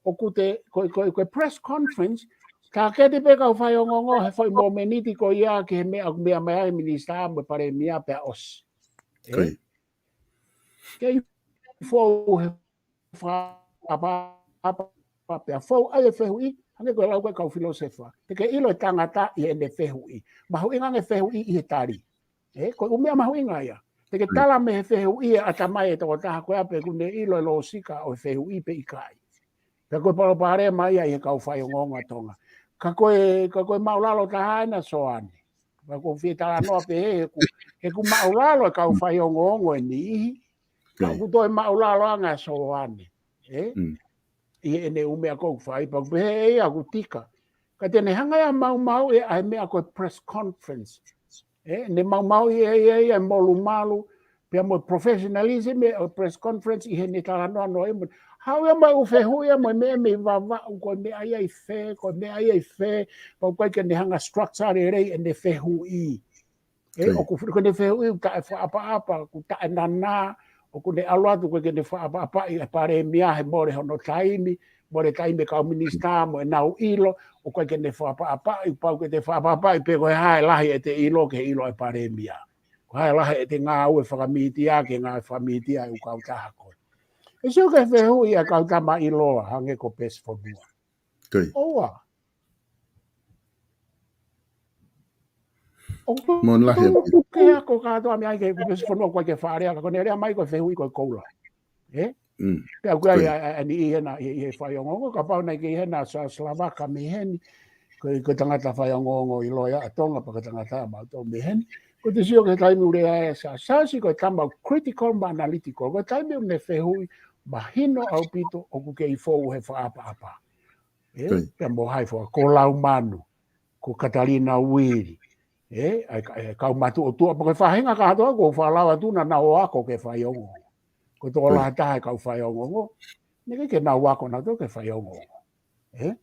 ʻOku te, ko, ko, ko e press conference, taketi pē kau faiongoongo he foʻi momeniti ko ia ki he meʻa, meʻa mai ai minisitā mo e palēmia pea ʻosi. Ē? Ko ia. Kei fou he fakaʻapaʻapa pea fou ai e fehuʻi, hangē ko e lau ko ē kau filōsefa. Te ke ʻilo e tangata ʻi heʻene fehuʻi. Mahuʻinga ange fehuʻi ʻi he tali. Ē, ko e ʻū meʻa mahuʻinga ia. Te ke tala mei he fehuʻi e ʻatamai e tokotaha ko ia pe ʻoku ne ʻilo e lōsika ʻo e fehuʻi pe ʻikai. Pea ko e palopalema ia ʻi he kau faiongoongo ʻa Tonga. Ka ko e, ka ko e māʻulalo taha ena Soane. Pea ʻoku ou fie talanoa pē he ʻoku, he ʻoku māʻulalo e kau faiongoongo ʻe niʻihi. Ka ʻoku toe māʻulalo ange ʻa Soane. Ē? ʻI heʻene ʻū meʻa ʻoku fai, pea ʻoku pehē ʻe ia ʻoku tika. Ka te ne hanga ia ʻo maumauʻi ʻa e meʻa ko e press conference. Ē, ne maumauʻi ʻe ia ia e molumalu, pea mo e professionalism ʻo e press conference ʻi heʻene talanoa noa ia mo. Haʻu ia mo e ʻū fehuʻi ia mo e meʻa mei Vavaʻu, ko e meʻa ia ʻi fē, ko e meʻa ia ʻi fē, pea ʻoku ʻikai ke ne hanga structure lelei ʻene fehuʻi. Ē, ʻoku fili ko ʻene fehuʻi ʻoku taʻefakaʻapaʻapa, ʻoku taʻenanā, ʻoku ne ʻalu atu ʻoku ʻikai ke ne fakaʻapaʻapaʻi e palēmia he mole hono taimi, mole taimi e kau minisitā mo ʻenau ʻilo, ʻoku ʻikai ke ne fakaʻapaʻapaʻi, pau ke te fakaʻapaʻapaʻi pe ko e hā e lahi ʻete ʻilo ki he ʻilo e palēmia. Ko e hā e lahi ʻete ngāue fakamītia ki he ngāue fakamītia ʻa e ʻū kautaha ko ē. ʻE sio ki he fehuʻi ʻa e kau tamaʻiloa, hangē ko Pesifonua. ʻOua. ʻOku tonu ke ako kātoa meʻa ʻi he Pesifonua ʻoku ʻikai ke faʻa lea, ka ko ʻene lea mai ko e fehuʻi ko e koula. Ē? Pea ʻoku ʻi ai ʻa e, ʻa e, ʻa e niʻihi ena ʻi, ʻi he faiongoongo, kapau naʻe ʻikai ke ʻi hena Sa-, Salavaka mei heni, ko e, ko e tangata faiongoongo ʻiloa ia ʻa Tonga, pea ko e tangata ia mautolu mei heni. Ko e te sio ki he taimi ʻoku lea ai ʻa Sa-, Sasi ko e tama critical mo analytical. Ko e taimi ʻoku ne fehuʻi, mahino ʻaupito ʻoku kei fou he fakaʻapaʻapa. ʻE, pea mo hai fua, ko Laumanu, ko Katalina Uili. ʻE, ʻa e ka-, ʻa e kau matuʻotuʻa, pea ko e faʻahinga kātoa ko Falawa tu naʻa nau ako ke faiongoongo. Ko e tokolahi taha e kau faiongoongo, naʻe ʻikai ke nau ako nautolu ke faiongoongo. ʻE?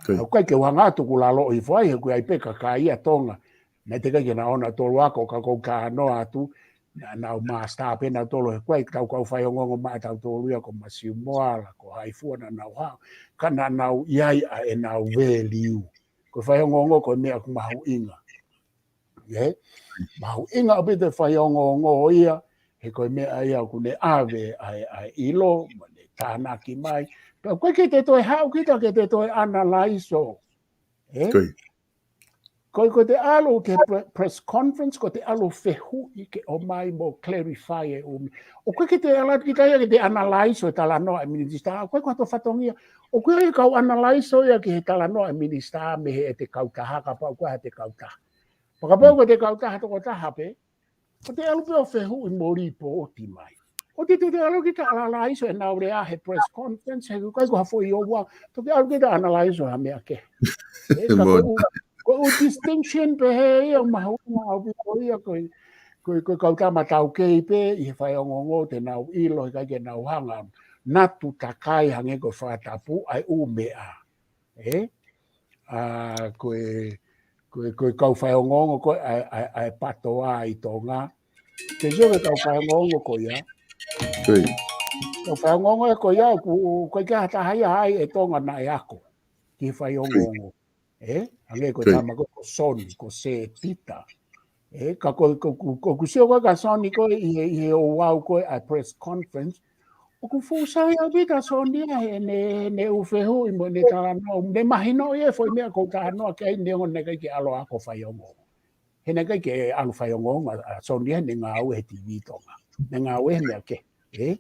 ʻOku ʻikai ke u hanga atu ʻo lalo ʻi fai, he ʻoku ʻi ai pē kakai ʻa Tonga naʻe teʻeki ai ke nau ō nautolu ʻo ako, ka ʻoku ou talanoa atu, naʻa nau master pē nautolu, he ʻoku ʻi ai ʻetau kau faiongoongo maʻa tautolu ia ko Masiu Moala, ko hai fua naʻa nau haʻu, ka naʻa nau ʻi ai ʻa ʻenau value. Ko e faiongoongo ko e meʻa ʻoku mahuʻinga. ʻE? Mahuʻinga ʻaupito e faiongoongo ia, he ko e meʻa ia ʻoku ne ʻave ʻa e, ʻa e ʻilo, mo ne tānaki mai. Pea ʻoku ʻikai ke te toe haʻu kita ke te toe analaiso. ʻE? Ko e, ko e te ʻalu ki he pre-, press conference, ko e te ʻalu fehuʻi ke ʻomai mo clarify e ʻū meʻa. ʻOku ʻikai ke te ʻalu atu kita ia ke te analaiso e talanoa e minisitā. ʻOku ʻikai ko ha toe fatongia. ʻOku ʻi ai e kau analaiso ia ki he talanoa e minisitā mei heʻete kautaha, kapau ko ʻete kautaha. Pea kapau ko ʻete kautaha tokotaha pē, ʻoku te ʻalu pē ʻo fehuʻi mo lipooti mai. ʻOku te, te, te ʻalu kita analaiso ʻenau lea he press conference, he ʻoku ʻikai ko ha foʻi ouau, toki ʻalu kita analaiso ha meʻa kehe. ʻE, ka ko e ʻū, ko e ʻū distinction pehē ia ʻoku mahuʻinga ʻaupito ia ko e, ko e, ko e kau tama taukei pē ʻi he faiongoongo te nau ʻilo, he ʻikai ke nau hanga ʻo natu takai hangē ko e fakatapu ʻa e ʻū meʻa. ʻE? ʻA, ko e, ko e, ko e kau faiongoongo ko ē ʻa e, ʻa e, ʻa e PATOA ʻi Tonga. Ke sio ki he kau faiongoongo ko ia. Kau faiongoongo ē ko ia, ʻoku, ʻoku ʻikai ke ha taha ia ai ʻi Tonga naʻe ako ki he faiongoongo. ʻE? Hangē ko e tama ko, ko Soni, ko Sēpita. ʻE, ka ko, ko, ko, ko, ʻoku sio ko ē kia Soni ko ē ʻi he, ʻi he ouau ko ē ʻa e press conference, ʻoku fuʻu sai ʻaupito ʻa Soni ia heʻene, heʻene ʻū fehuʻi mo ʻene talanoa, ne mahino ia e foʻi meʻa ʻoku ou talanoa ki ai neongo naʻe ʻikai ke ʻalu ʻo ako faiongoongo. He naʻe ʻikai ke ʻalu faiongoongo ʻa, ʻa Soni ia heʻene ngāue he TV Tonga. Ne ngāue he meʻa kehe. ʻE?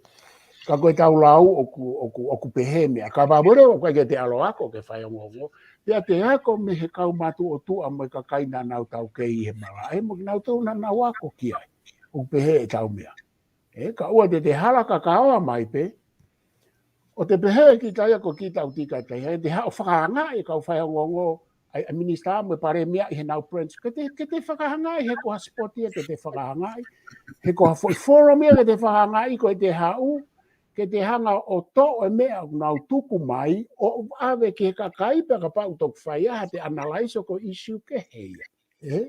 Ka ko ʻetau lau ʻoku, ʻoku, ʻoku pehē meʻa. Ka vavure ʻoku ʻikai ke te ʻalu ʻo ako ke faiongoongo. Pea te ako mei he kau matuʻotuʻa mo e kakai naʻa nau taukei ʻi he malaʻe, mo kinautolu naʻa nau ako ki ai. ʻOku pehē ʻetau meʻa. ʻE, ka ʻoua te te hala kakaoa mai pē. ʻO te pehē kita ia ko kita ʻoku tika tai, he te haʻu ʻo fakaangaʻi e kau faiongoongo, ʻa e, ʻa e minisitā mo e palēmia ʻi heʻenau press. Ke te, ke te fakaangaʻi he ko ha spot ia ke te fakaangaʻi. He ko ha foʻi forum ia ke te fakaangaʻi ko ʻete haʻu, ke te hanga ʻo toʻo e meʻa ʻoku nau tuku mai, ʻo ʻave ki he kakai pea kapau ʻoku toki fai ʻa haʻate analaiso ko e issue kehe ia. ʻE?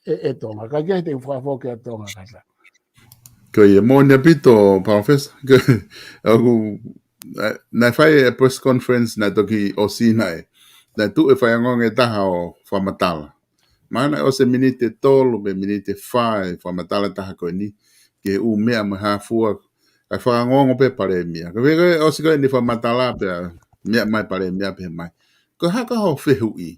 ʻE, ʻe Tonga, ka ke te u fakafoki ʻa Tonga kata. Ko ia, moʻoni ʻaupito, Palōfesa. ʻOku, ʻa, naʻe fai e press conference naʻe toki ʻosi naʻe. Naʻe tuʻu e faiongoongo ʻe taha ʻo fakamatala. Mahalo naʻe ʻosi e miniti ʻe tolu, pe miniti ʻe fā, fakamatala taha ko eni. Ki he ʻū meʻa mo e hā fua, kae fakaongoongo pē palēmia. Ka ko e ʻosi ko eni fakamatala pea meʻa mai palēmia pē mai. Ko e hā ka hoʻo fehuʻi.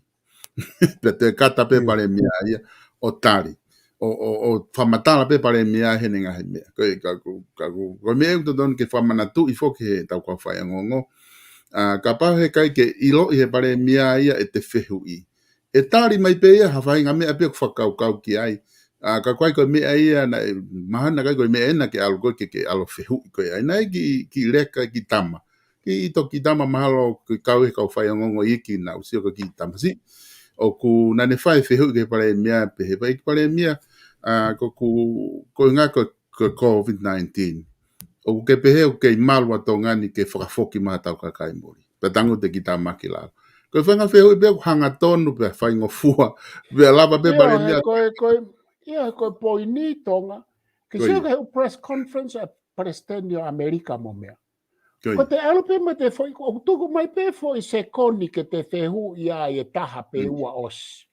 Pea te kata pē palēmia ia ʻo tali. ʻO, ʻo, ʻo fakamatala pē palēmia heʻene ngaahi meʻa. Ko e, ka ko, ka ko, ko e meʻa ʻoku totonu ke fakamanatuʻi foki heʻetau kau faiongoongo. ʻA, kapau he ʻikai ke ʻiloʻi he palēmia ia ʻete fehuʻi. ʻE tali mai pē ia ha faʻahinga meʻa pē ʻoku fakakaukau ki ai. ʻA, ka ʻoku ʻikai ko e meʻa ia naʻe, mahalo naʻe ʻikai ko e meʻa ena ke ʻalu ko ē ke, ke ʻalu ʻo fehuʻi ko ē ai. Naʻe ki, ki leka, ki tama. Ki ʻIto ki tama mahalo ke kau he kau faiongoongo iiki naʻa ku sio ko ē ki tama siʻi. ʻOku naʻa ne fai fehuʻi ki he palēmia pehē, fai ki he palēmia, ʻa, ko ʻeku, ko e ʻuhinga ko, ko e COVID nineteen. ʻOku ke pehē ʻoku kei malu ʻa Tonga ni ke fakafoki mai haʻatau kakai muli. Pea tangutu e kiʻi tama ki lalo. Ko e faʻahinga fehuʻi pē ʻoku hangatonu pea faingofua. Pea lava pē palēmia. Ko e, ko e, ia ko e poini Tonga. Ke sio ki he press conference ʻa e palesiteni ʻo ʻAmelika mo meʻa. Ko e te ʻalu pē mo te foʻi, ʻoku tuku mai pē foʻi sekoni ke te fehuʻi ai e taha pe ua ʻosi.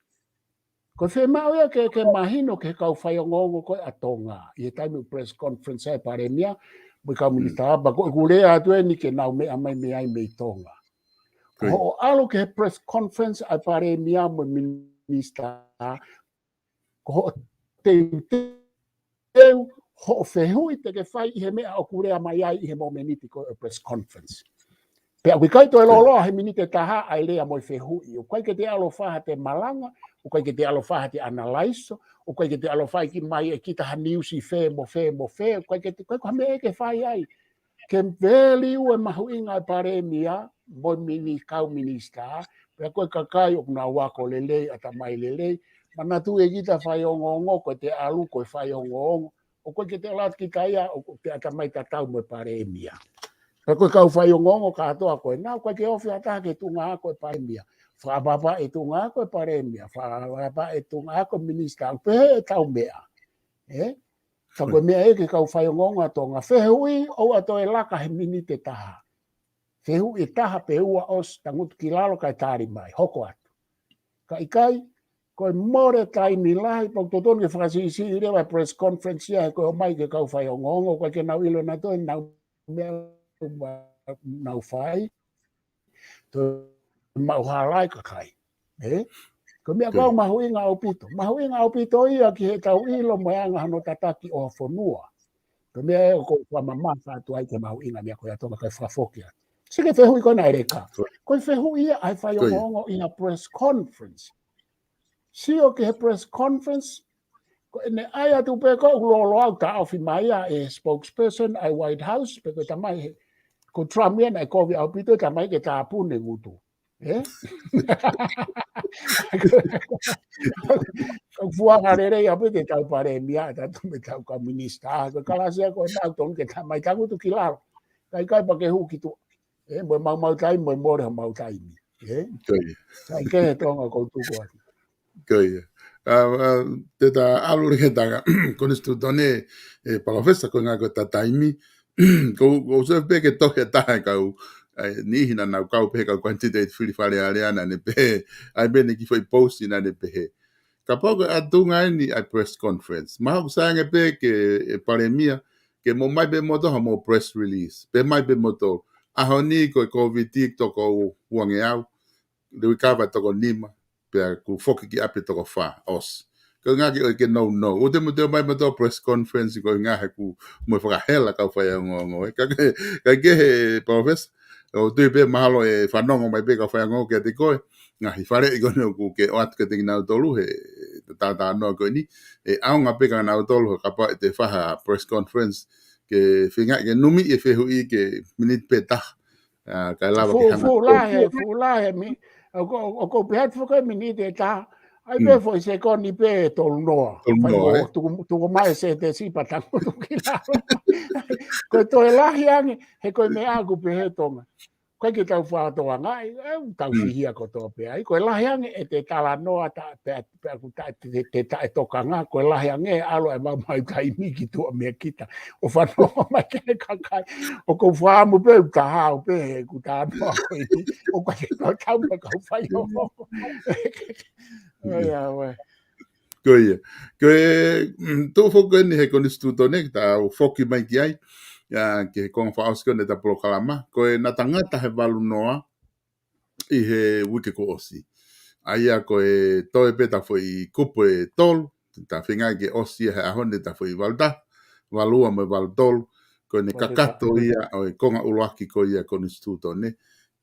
Ko e fiemaʻu ia ke, ke mahino ki he kau faiongoongo ko ē ʻa Tonga. ʻI he taimi ʻoku press conference ai e palēmia, mo e kau minisitā, pea ko ʻeku lea atu eni ke nau meʻa mai mei ai mei Tonga. Ko hoʻo ʻalu ki he press conference ʻa e palēmia mo e minisitā, ko hoʻo teuteu, hoʻo fehuʻi te ke fai ʻi he meʻa ʻoku lea mai ai ʻi he momeniti ko e press conference. Pea ʻoku ʻikai toe lōloa he miniti ʻe taha ʻa e lea mo e fehuʻi. ʻOku ʻikai ke te ʻalu ʻo fai haʻate malanga, ʻoku ʻikai ke te ʻalu ʻo fai haʻate analaiso, ʻoku ʻikai ke te ʻalu ʻo fai ki mai ʻe kita ha niusi fē mo fē mo fē, ʻoku ʻikai ke te, ʻoku ʻikai ko ha meʻa ia ke fai ai. ke veliu e mahuʻinga e palēmia mo e mini kau minisitā, pea ko e kakai ʻoku nau ako lelei, ʻatamai lelei, manatuʻi ʻe kita faiongoongo ko e te ʻalu ko e faiongoongo, ʻoku ʻikai ke te ʻalu atu kita ia ʻo te ʻatamai tatau mo e palēmia. Pea ko e kau faiongoongo kātoa ko ena, ʻoku ʻikai ke ofi ha taha ki he tuʻunga ako e palēmia. Fakaʻapaʻapa e tuʻunga ako e palēmia, fakaʻapaʻapa e tuʻunga ako e minisitā, ʻoku pehē ʻetau meʻa. Ē? Ka ko e meʻa ia ki he kau faiongoongo ʻa Tonga, fehuʻi, ʻoua toe laka he miniti ʻe taha. Fehuʻi ʻe taha pe ua ʻosi, tangutu ki lalo kae tali mai, hoko atu. Ka ʻikai, ko e mole taimi lahi, pea ʻoku totonu ke fakasiʻisiʻi leva e press conference ia, he ko e ʻomai ki he kau faiongoongo, ʻoku ʻikai ke nau ʻilo nautolu ʻenau meʻa ʻoku nau fai. Toe maʻu hala e kakai. Ē? Ko e meʻa ʻoku mahuʻinga ʻaupito. Mahuʻinga ʻaupito ia ki heʻetau ʻilo mo e anga hono tataki ʻo e fonua. Ko e meʻa ē ʻoku ou fakamamafa atu ai ki he mahuʻinga meʻa ko ia ʻa Tonga kae fakafoki atu. Sio ki he fehuʻi ko ena ʻe Leka. Ko e fehuʻi ia ʻa e faiongoongo ʻi ha press conference. Sio ki he press conference, ko ʻene ʻai atu pē ko e ʻū lōloa ʻoku taʻofi mai ʻe he spokesperson ʻa e White House, pe ko e tamai he, ko Trump ia naʻe kovi ʻaupito, tamai ke tāpuni e ngutu. Ē? ʻOku fuaʻanga lelei ʻaupito ʻetau palēmia, tautolu mo ʻetau kau minisitā, ko e kalasi ia ko ena ʻoku totonu ke tamai tangutu ki lalo. Kae ʻikai pea ke hū ki tuʻa. Ē, mo e maumau taimi, mo e mole homau taimi. Ē? Ko ia. Kae kehe Tonga ʻoku ou tuku atu. Ko ia. ʻA, ʻa, te ta ʻalu leva ki he tanga konisitūtone, ē, Palōfesa, ko e ʻuhinga ko ʻeta taimi. Ko, ko u sio pē ki he tohi ʻa e taha e kau, ʻa e niʻihi naʻa nau kau pē he kau candidate fili Fale Alea naʻa ne pehē, ʻa e pehē ni ki he foʻi post naʻa ne pehē. Kapau ko e ʻatunga eni ʻa e press conference. Mahalo ʻoku sai ange pē ki he palēmia, ke mo ʻomai pē moutolu haʻamou press release. Pehē mai pē moutolu. ʻAho ni ko e Covid toko uangeau, recover toko nima, pea kuo foki ki ʻapi toko fā, ʻosi. Ko e ʻuhinga ke ʻoua ke nounou. ʻOua te mou toe ʻomai moutolu press conference ko e ʻuhinga he kuo mou fakahela kau faiongoongo. Ē, ka ke, ka ke he Palōfesa, ʻoku ou tui pē mahalo ʻe fanongo mai pē kau faiongoongo kiate koe. Ngaahi faleʻi ko eni ʻoku ke ʻoatu kiate kinautolu he talanoa ko eni. ʻE ʻaonga pē kia nautolu he kapau ʻe te fai ha press conference ke feinga ke numi e fehuʻi ki he miniti pē ʻe taha. ʻA, kae lava ke hanga. Fuʻu lahi, fuʻu lahi mi. ʻOku, ʻoku pehē atu foki miniti ʻe taha. ʻAi pē foʻi sekoni pē ʻe tolu noa. Tolu noa, ē? Tuku, tuku mai e sētesi pea tangutu ki lalo. Ko e toe lahi ange, he ko e meʻa ʻoku pehē Tonga. ʻOku ʻikai ke tau fakatokangaʻi, ʻe, tau fihia kotoa pē ai. Ko e lahi ange ʻete talanoa ta, pea, pea ʻoku ta, te, te, te taʻetokanga, ko e lahi ange ʻalu e maumau taimi ki tuʻa meia kita. ʻO fanongo mai ki he kakai. ʻOku ou fakaʻamu pē ʻoku ta hao pē he ʻoku ta noa ko eni. ʻOku ʻikai ke tau tau pē kau faiongoongo. ʻOiauē. Ko ia. Ko e, mm, tuʻu foki eni he konisitūtone, ke ta foki mai ki ai. ʻA, ki he konga fakaʻosi ko eni ʻeta polokalama. Ko e naʻa ta ngata he valu noa ʻi he uike kuo ʻosi. ʻA ia ko e toe pē ʻeta foʻi kupu ʻe tolu, ta feinga ke ʻosi ia he ʻaho ni ʻeta foʻi valu taha, valu ua mo e valu tolu, ko ʻene kakato ia ʻo e konga ʻuluaki ko ia konisitūtone,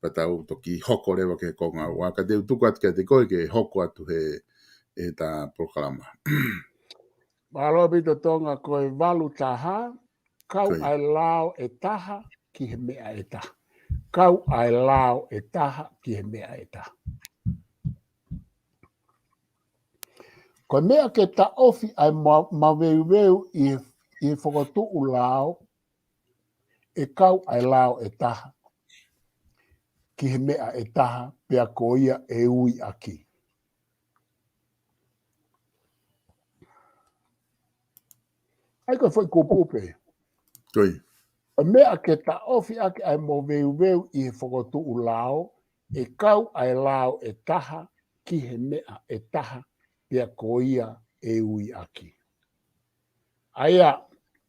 pea tau toki hoko leva ki he konga ua, ka te u tuku atu kiate koe ke hoko atu he, heʻeta polokalama. Mālō ʻaupito Tonga, ko e valu taha, kau ʻa e lao ʻe taha ki he meʻa ʻe taha. Kau ʻa e lao ʻe taha ki he meʻa ʻe taha. Ko e meʻa ke taʻofi ʻa e ma-, maveuveu ʻi he, ʻi he fokotuʻu lao, ʻe kau ʻa e lao ʻe taha ki he meʻa ʻe taha, pea ko ia ʻe ui ʻaki. ʻAi ko e foʻi kupu pē. Ko e meʻa ke taʻofi ʻaki ʻa e maveuveu ʻi he fokotuʻu lao, ʻe kau ʻa e lao ʻe taha ki he meʻa ʻe taha, pea ko ia ʻe ui ʻaki. ʻA ia,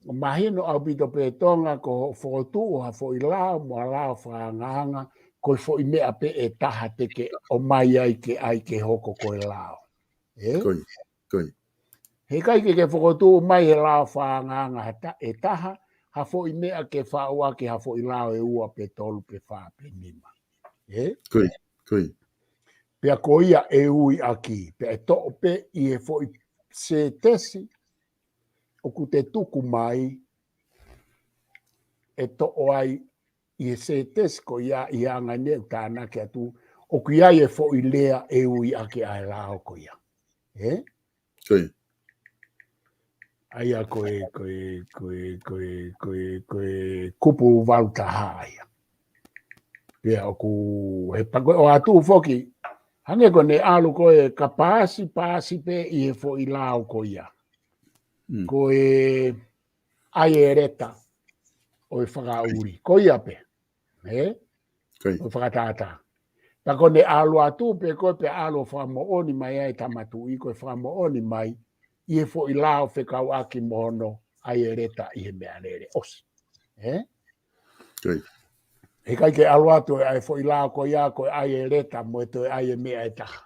mahino ʻaupito pē Tonga ko hoʻo fokotuʻu ha foʻi lao mo ha lao fakaangaanga, ko e foʻi meʻa pē ʻe taha te ke ʻomai ai ke ʻai ke hoko ko e lao. Ē? Ko ia, ko ia. He ʻikai ke ke fokotuʻu mai he lao fakaangaanga ha ta-, ʻe taha, ha foʻi meʻa ke faʻu ʻaki ha foʻi lao ʻe ua pe tolu pe fā pe nima. Ē? Ko ia, ko ia. Pea ko ia ʻe ui ʻaki, pea ʻe toʻo pē ʻi he foʻi sētesi ʻoku te tuku mai, ʻe toʻo ai ʻi he sētesi ko ia ʻi he anga ʻeni ʻoku tānaki atu, ʻoku ʻi ai e foʻi lea ʻe ui ʻaki ʻa e lao ko ia. Ē? Ko ia. ʻA ia ko e, ko e, ko e, ko e, ko e, ko e kupu valu taha ia. Pea ʻoku, he pako ʻo atu foki, hangē ko ʻene ʻalu ko e ka paasi, paasi pē ʻi he foʻi lao ko ia. Mm. Ko e ʻai e leta ʻo e fakaʻuli. Ko ia pē. Ē? Ko ia. ʻO fakatātā. Pea ko ʻene ʻalu atu pē ko e pea ʻalu ʻo fakamoʻoni mai ai Tama Tuʻi ko e fakamoʻoni mai ʻi he foʻi lao fekauʻaki mo hono ʻai e leta ʻi he meʻalele ʻosi. Ē? Ko ia. Heʻikai ke ʻalu atu ʻa e foʻi lao ko ia ko e ʻai e leta mo e toe ʻai e meʻa ʻe taha.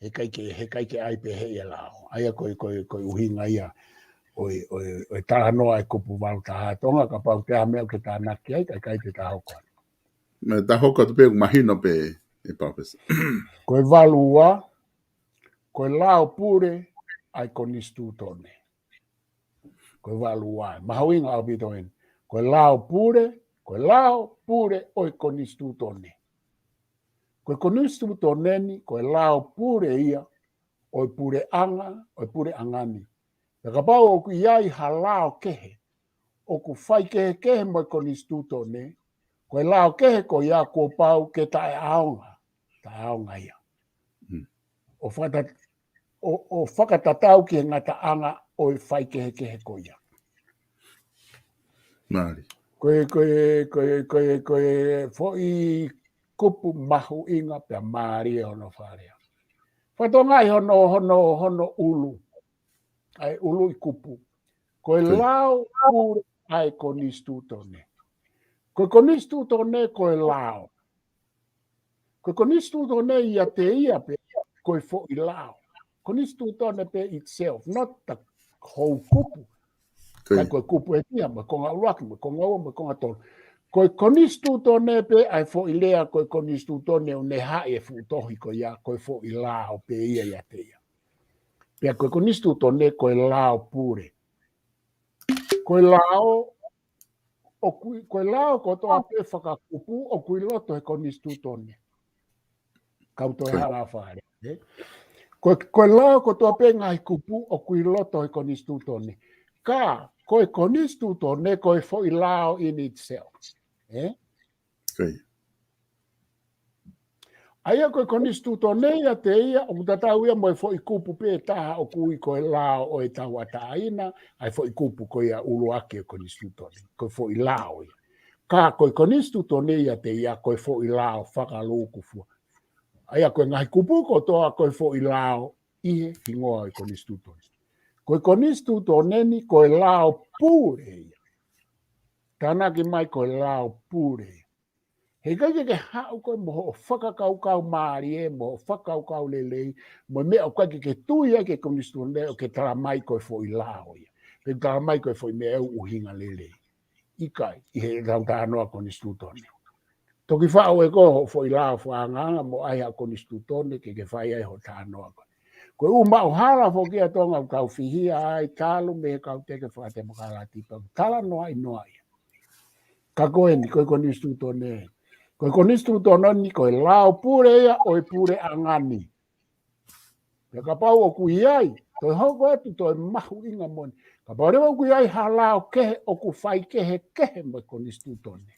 Heʻikai ke, heʻikai ke ʻai pē ʻe he lao. ʻA ia ko e, ko e, ko e ʻuhinga ia ʻo e, ʻo e, ʻo e talanoa e kupu valu taha Tonga kapau te ha meʻa ke tānaki ai, kae ʻikai te ta hoko. Mei he ta hoko atu pē ʻoku mahino pē ʻe Palōfesa. Ko e valu ua, ko e lao pule ʻa e konisitūtone. Ko e valu ua, mahuʻinga ʻaupito ʻeni. Ko e lao pule, ko e lao pule ʻo e konisitūtone. Ko e konisitūtone ni, ko e lao pule ia ʻo e puleʻanga, ʻo e puleʻanga ni. Pea kapau ʻoku ʻi ai ha lao kehe, ʻoku faikehekehe mo e konisitūtone, ko e lao kehe ko ia kuo pau ke taʻeʻaonga, taʻeʻaonga ia. Mm. ʻO fakata-, ʻo, ʻo fakatatau ki he ngataʻanga ʻo e faikehekehe ko ia. Mālie. Ko e, ko e, ko e, ko e, ko e foʻi kupu mahuʻinga pea mālie hono fakalea. Fakatokangaʻi hono, hono, hono ʻulu. ʻA e ʻuluʻi kupu. Ko e Ko ia. lao pule ʻa e konisitūtone. Ko e konisitūtone ko e lao. Ko e konisitūtone ʻiate ia pē, ko e foʻi lao. Konisitūtone pē itself, not the whole kupu. Ko ia. Ka ko e kupu ʻe fiha, mo e konga ʻuluaki, mo e konga ua, mo e konga tolu. Ko e konisitūtone pē ʻa e foʻi lea, ko e konisitūtone ʻoku ne haʻi e fuʻu tohi ko ia, ko e foʻi lao pē ia ʻiate ia. Pea ko e konisitūtone, ko e lao pule. Ko e lao, ʻoku, ko e lao kotoa pē fakakupu, ʻoku ʻi loto he konisitūtone. Kau toe Ko ia. Hala Fale, ē? Ko, ko e lao kotoa pē ngaahi kupu, ʻoku ʻi loto he konisitūtone. Ka, ko e konisitūtone, ko e foʻi lao in itself. Ē? Ko ia. ʻA ia ko e konisitūtone ʻiate ia, ʻoku tatau ia mo e foʻi kupu pē taha ʻoku ui ko e lao ʻo e tauʻatāina, ʻa e foʻi kupu ko ia ʻuluaki e konisitūtone, ko e foʻi lao ia. Ka ko e konisitūtone ʻiate ia, ko e foʻi lao fakalūkufua. ʻA ia ko e ngaahi kupu kotoa ko e foʻi lao ʻi he hingoa ʻo e konisitūtone. Ko e konisitūtone ni, ko e lao pule ia. Tānaki mai ko e lao pule ia. Heʻikai ke ke haʻu koe mo hoʻo fakakaukau mālie, mo hoʻo fakakaukau lelei, mo e meʻa ʻoku ʻikai ke ke tui ai ki he konisitūtone ʻo ke tala mai ko e foʻi lao ia. Pe tala mai ko e foʻi meʻa ʻoku ʻuhinga lelei. ʻIkai, ʻi he tau talanoa konisitūtone. Toki faʻu ʻe koe hoʻo foʻi lao fakaangaanga mo ʻai ha konisitūtone ke ke fai ai hoʻo talanoa ko ē. Ko e ʻū maʻu hala foki ʻa Tonga ʻoku kau fihia ai talu mei he kau teke fakatemokalati pea talanoaʻi noa ia. Ka ko eni, ko e konisitūtone. Ko e konisitūtone ni, ko e lao pule ia ʻo e puleʻanga ni. Pea kapau ʻoku ʻi ai, toe hoko atu, toe mahuʻinga moʻoni. Kapau leva ʻoku ʻi ai ha lao kehe ʻoku faikehekehe mo e konisitūtone.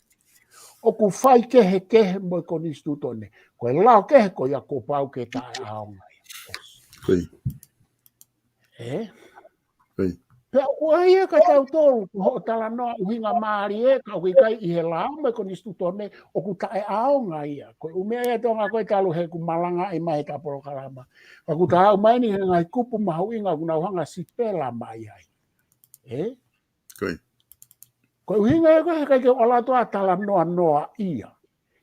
ʻOku faikehekehe mo e konisitūtone. Ko e lao kehe ko ia kuo pau ke taʻeʻaonga ia. Ko ia. Ē? Ko ia. Pea ʻoku ʻai ia ka tautolu, ko hoʻo talanoa ʻuhinga mālie, ka ʻoku ʻikai ʻi he lao mo e konisitūtone, ʻoku taʻeʻaonga ia. Ko e ʻū meʻa ia Tonga ko e talu he ʻoku malangaʻi mai he ta polokalama. Ka ʻoku ta haʻu mai ni he ngaahi kupu mahuʻinga ʻoku nau hanga sipela mai ai. Ē? Ko ia. Ko e ʻuhinga ia ko e heʻikai ke u ʻalu atu ʻo talanoa noa ia.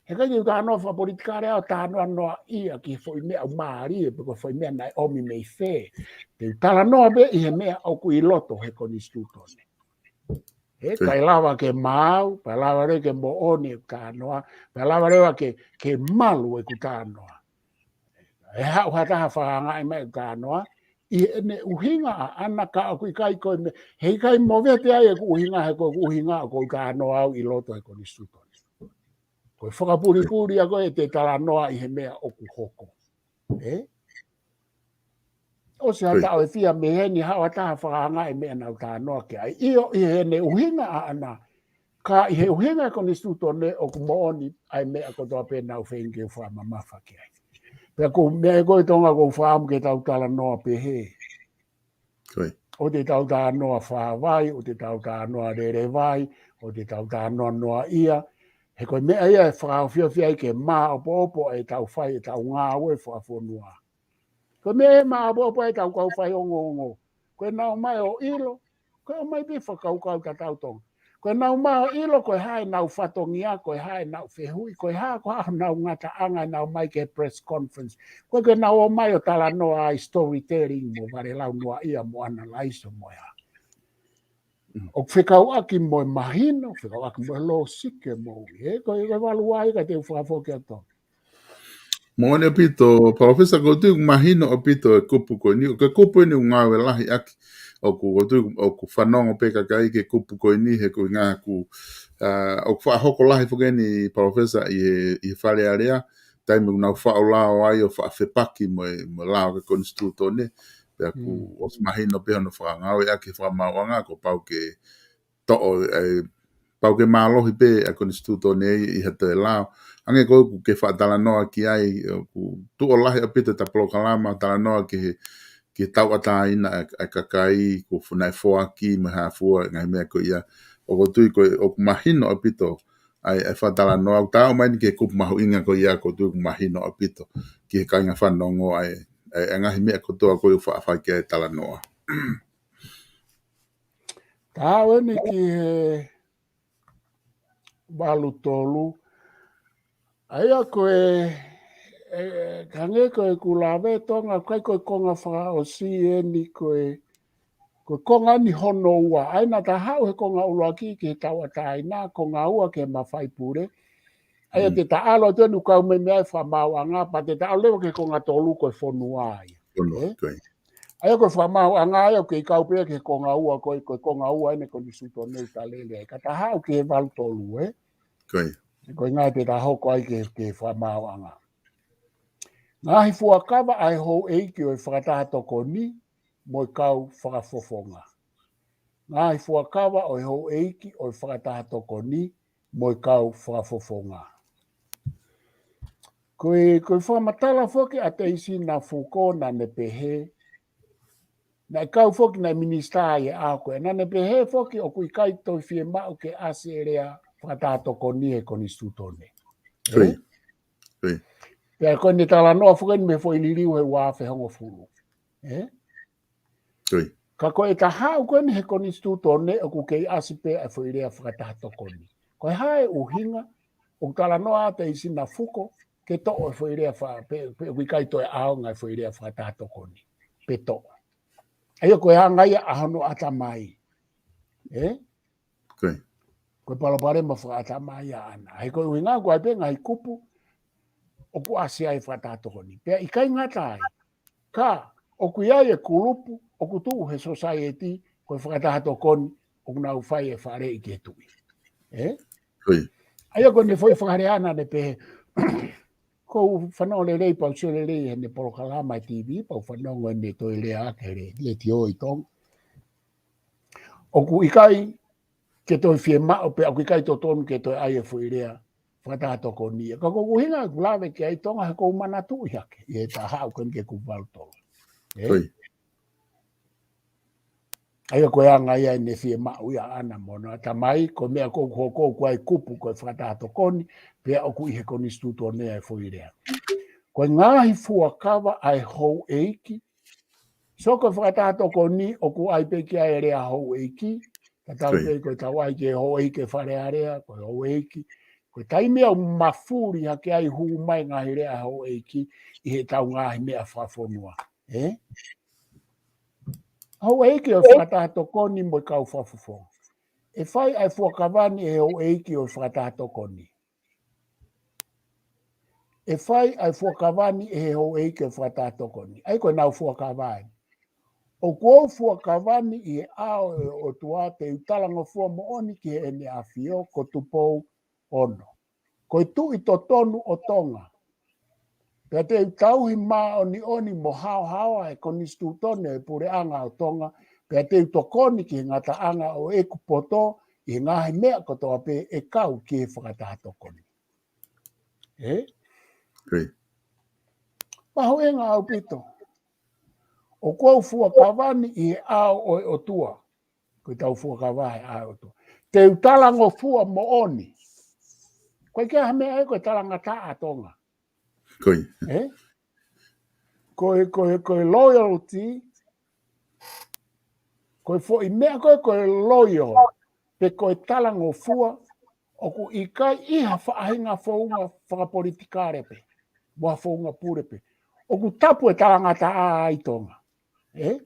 Heʻikai ke u talanoa fakapolitikale au talanoa noa ia ki he foʻi meʻa ʻoku mālie, pe ko e foʻi meʻa naʻe ʻomi mei fē. Te u talanoa pē ʻi he meʻa ʻoku ʻi loto he konisitūtone. He Ko ia. ʻikai lava ke maau, ʻikai lava leva ke moʻoni ʻeku talanoa, ʻikai lava leva ke, ke malu ʻeku talanoa. ʻE haʻu ha taha fakaangaʻi mai ʻeku talanoa, ʻi heʻene ʻuhinga ʻaʻana, ka ʻoku ʻikai ko e meʻa, heʻikai movete ai ʻeku ʻuhinga, he ko ʻeku ʻuhinga ʻoku ou talanoa au ʻi loto he konisitūtone. Ko e fakapulipuli ia ko ē ʻete talanoa ʻi he meʻa ʻoku hoko. Ē? ʻOsi ha taʻu ʻe fiha mei heni, haʻu ha taha fakaanga e meʻa naʻa ku talanoa ki ai. ʻIo, ʻi heʻene ʻuhinga ʻaʻana, ka ʻi he ʻuhinga e konisitūtone ʻoku moʻoni ʻa e meʻa kotoa pē naʻa ku feinga ke u fakamamafa ki ai. Pea ko e meʻa ko ē Tonga ʻoku ou fakaʻamu ke tau talanoa pehē. ʻOku te tau talanoa fāvai, ʻoku te tau talanoa lelevai, ʻoku te tau talanoa noaʻia. He ko e meʻa ia ʻe fakaofiofi ai ke māʻopoʻopo ʻetau fai ʻetau ngāue fakafonua. Ko e meʻa ʻe māʻopoʻopo ai ʻetau kau faiongoongo. Ko ʻenau ō mai ʻo ʻilo, ko e ō mai pē fakakaukau tatau Tonga. Ko ʻenau ō mai ʻo ʻilo, ko e hā ʻenau fatongia, ko e hā ʻenau fehuʻi, ko e hā, ko e hā ʻenau ngataʻanga ʻenau ō mai ki he press conference. Ko e, ko ʻenau ō mai ʻo talanoa ai storytelling mo vale lau noaʻia mo analyze mo e hā. ʻOku fekauʻaki mo e mahino, fekauʻaki mo e lōsiki mo e, ē, ko e, ko e valu ai ka te u fakafoki atu. Moʻoni ʻaupito, Palōfesa, ʻoku ou tui ʻoku mahino ʻaupito e kupu ko eni, ʻoku ke kupu eni ʻoku ngāue lahi ʻaki, ʻoku ou tui ʻoku fanongo pē kakai ki he kupu ko eni, he ko e ʻuhinga ʻoku, ʻa, ʻoku faʻa hoko lahi foki eni, Palōfesa, ʻi he, ʻi he Fale Alea, taimi ʻoku nau faʻa ʻalu ai ʻo faʻa fepaki mo e, mo e lao ki he konisitūtone, pea ʻoku ʻosi mahino pē hono fakangāueʻaki he fakamaauʻanga, kuo pau ke toʻo, ʻe, pau ke mālohi pē ʻa e konisitūtone ʻi, ʻi ha toe lao. Hangē ko ē ʻoku ke faʻa talanoa ki ai, ʻoku tuʻo lahi ʻaupito ʻeta polokalama, talanoa ki he, ki he tauʻatāina ʻa e, ʻa e kakai, kuo fuʻu naʻe foaki mo e hā fua, ngaahi meʻa ko ia. ʻOku ou tui ko e, ʻoku mahino ʻaupito ʻa e, ʻa e faʻa talanoa, ʻoku ta ō mai eni ki he kupu mahuʻinga ko ia, ʻoku ou tui ʻoku mahino ʻaupito ki he kāinga fanongo ʻa e, ʻa e, ʻa e ngaahi meʻa kotoa ko ē ʻoku faʻa fai ki ai e talanoa. Ta ō eni ki he valu tolu. ʻA ia ko e, ē, hangē ko ʻeku lave Tonga, ʻikai ko e konga fakaʻosi eni ko e, ko e konga eni hono ua. ʻA ia naʻa ta haʻu he konga ʻuluaki ki he tauʻatāina, konga ua ki he mafai pule. ʻA ia te ta ʻalu atu eni ʻo kau mai mei ai e fakamaauʻanga, pea te ta ʻalu leva ki he konga tolu ko e fonua ia. Fonua, ē? Ko ia. ʻA ia ko e fakamaauʻanga ia ʻoku kei kau pē ia ki he konga ua, ko e, ko e konga ua eni e konisitūtone ʻoku ta lele ai. Ka ta haʻu ki he valu tolu, ē? Ko ia. Ko e ʻuhinga te ta hoko ai ki he, ki he fakamaauʻanga. Ngaahi fuakava ʻa e houʻeiki ʻo e fakataha tokoni mo e kau fakafofonga. Ngaahi fuakava ʻo e houʻeiki ʻo e fakataha tokoni mo e kau fakafofonga. Ko e, ko e fakamatala foki ʻa Teisina Fuko naʻa ne pehē, naʻe kau foki naʻe minisitā ʻi he ʻaho ko ē, naʻa ne pehē foki ʻoku ʻikai toe fiemaʻu ke ʻasi e lea fakataha tokoni he konisitūtone. Ko ia. Ē? Ko ia. Pea ko ʻene talanoa foki eni mei he foʻi liliu he ua afe hongofulu. Ē? Ko ia. Ka ko e taha ʻoku eni he konisitūtone ʻoku kei ʻasi pē ʻa e foʻi lea fakataha tokoni. Ko e hā e ʻuhinga ʻoku talanoa ʻa Teisina Fuko ke toʻo e foʻi lea fa-, pe, pe ʻoku ʻikai toe ʻaonga e foʻi lea fakataha tokoni. Pe toʻo. ʻA ia ko e anga ia ʻa hono ʻatamai. Ē? Ko ia. Ko e palopalema fakaʻatamai ʻaʻana. He ko e ʻuhinga ko e ʻai pē ngaahi kupu ʻoku ʻasi ai e fakataha tokoni. Pea ʻikai ngata ai. Ka, ʻoku ʻi ai e kulupu, ʻoku tuʻu he society, ko e fakataha tokoni, ʻoku nau fai e faleʻi ki he tuʻi. Ē? Ko ia. ʻA ia ko ʻene foʻi fakalea naʻa ne pehē, ʻoku ou fanongo lelei, pea u sio lelei heʻene polokalama he T V, pea u fanongo ʻene toe lea ki he le-, letiō ʻi Tonga. ʻOku ʻikai ke toe fiemaʻu pea ʻoku ʻikai totonu ke toe ʻai e foʻi lea fakataha tokoni. Ka ko ʻeku ʻuhinga ʻeku lave ki ai Tonga he ʻoku ou manatuʻi hake ʻi he taha ʻoku eni ki he kupu valu tolu. Ē? Ko ia. ʻA ia ko e anga ia ʻene fiemaʻu ia ʻaʻana mo hono ʻatamai, ko e meʻa ʻoku hoko ʻoku ʻi ai e kupu ko e fakataha tokoni, pea ʻoku ʻi he konisitūtone ʻa e foʻi lea. Ko e ngaahi fuakava ʻa e houʻeiki, so ko e fakataha tokoni ʻoku ʻai pē ki ai e lea houʻeiki, tatau pē ko e tau ʻai ki he houʻeiki e Fale Alea, ko e houʻeiki. Ko e taimi ia ʻoku mafuli hake ai hū mai ngaahi lea houʻeiki ʻi heʻetau ngaahi meʻa fakafonua. Ē? Houʻeiki ʻo e fakataha tokoni mo e kau fakafofonga. ʻE fai ʻa e fuakava ni ʻe he houʻeiki ʻo e fakataha tokoni. ʻE fai ʻa e fuakava ni ʻe he houʻeiki ʻo e fakataha tokoni. ʻA ia ko ʻenau fuakava eni. ʻOku ou fuakava ni ʻi he ʻao ʻo e ʻOtua, te u talangofua moʻoni ki heʻene ʻafio, ko Tupou Ono, ko e Tuʻi totonu ʻo Tonga. Pea te u tauhi māʻoniʻoni mo haohaoa e konisitūtone ʻo e puleʻanga ʻo Tonga, pea te u tokoni ki he ngataʻanga ʻo ʻeku poto ʻi he ngaahi meʻa kotoa pē ʻe kau ki he fakataha tokoni. ʻE? Great. Mahuʻinga ʻaupito. ʻOku ou fuakava ni ʻi he ʻao ʻo e ʻOtua. Ko ʻetau fuakava he ʻao ʻo e ʻOtua. Te u talangofua moʻoni. Ko e kiʻi meʻa ē, ko e talangataʻa ʻa Tonga. Ko ia. ʻE? Ko e, ko e, ko e loyalty, ko e foʻi meʻa ko e, ko e loyal, pe ko e talangofua, ʻoku ʻikai ʻi ha faʻahinga founga fakapolitikale pē, mo ha founga pule pē. ʻOku tapu e talangataʻa ʻa Tonga. ʻE?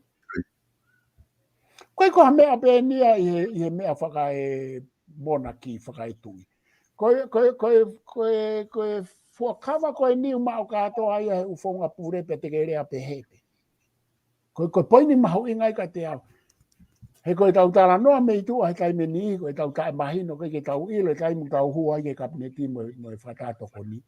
Ko e ko ha meʻa pē eni ia ʻi he, ʻi he meʻa fakaemonaki, fakaetuʻi. Ko e, ko e, ko e, ko e, ko e fuakava ko eni ʻoku maʻu kātoa ia he ʻū founga pule pea te ke lea pehē pē. Ko e, ko e poini mahuʻinga ia kiate au. He ko ʻetau talanoa mei tuʻa he taimi ni, ko ʻetau taʻemahino, ko e ke tau ʻilo, e taimi ʻoku tau hū ai ki he kapineti mo, mo e fakataha tokoni.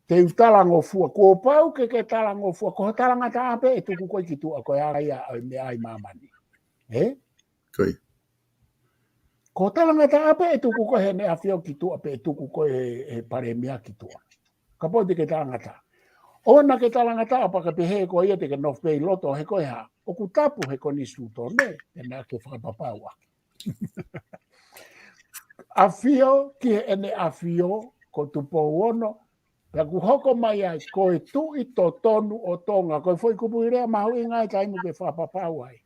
Te u talangofua, kuo pau ke ke talangofua, ko ho talangataʻa pē ʻe tuku koe ki tuʻa, ko e anga ia ʻo e meʻa ʻi māmani. ʻE? Ko ia. Ko ho talangataʻa pē ʻe tuku koe heʻene ʻafio ki tuʻa, pe ʻe tuku koe he, he palēmia ki tuʻa. Kapau te ke talangataʻa. ʻOua naʻa ke talangataʻa pea ke pehē ko ia te ke nofo pē ʻi loto he ko e hā. ʻOku tapu he konisitūtone, pea naʻa ke fakapapauʻaki. ʻAfio ki heʻene ʻafio, ko Tupou Ono, pea ʻoku hoko mai ai, ko e Tuʻi totonu ʻo Tonga, ko e foʻi kupuʻi lea mahuʻinga ia he taimi ʻoku ke fakapapau ai.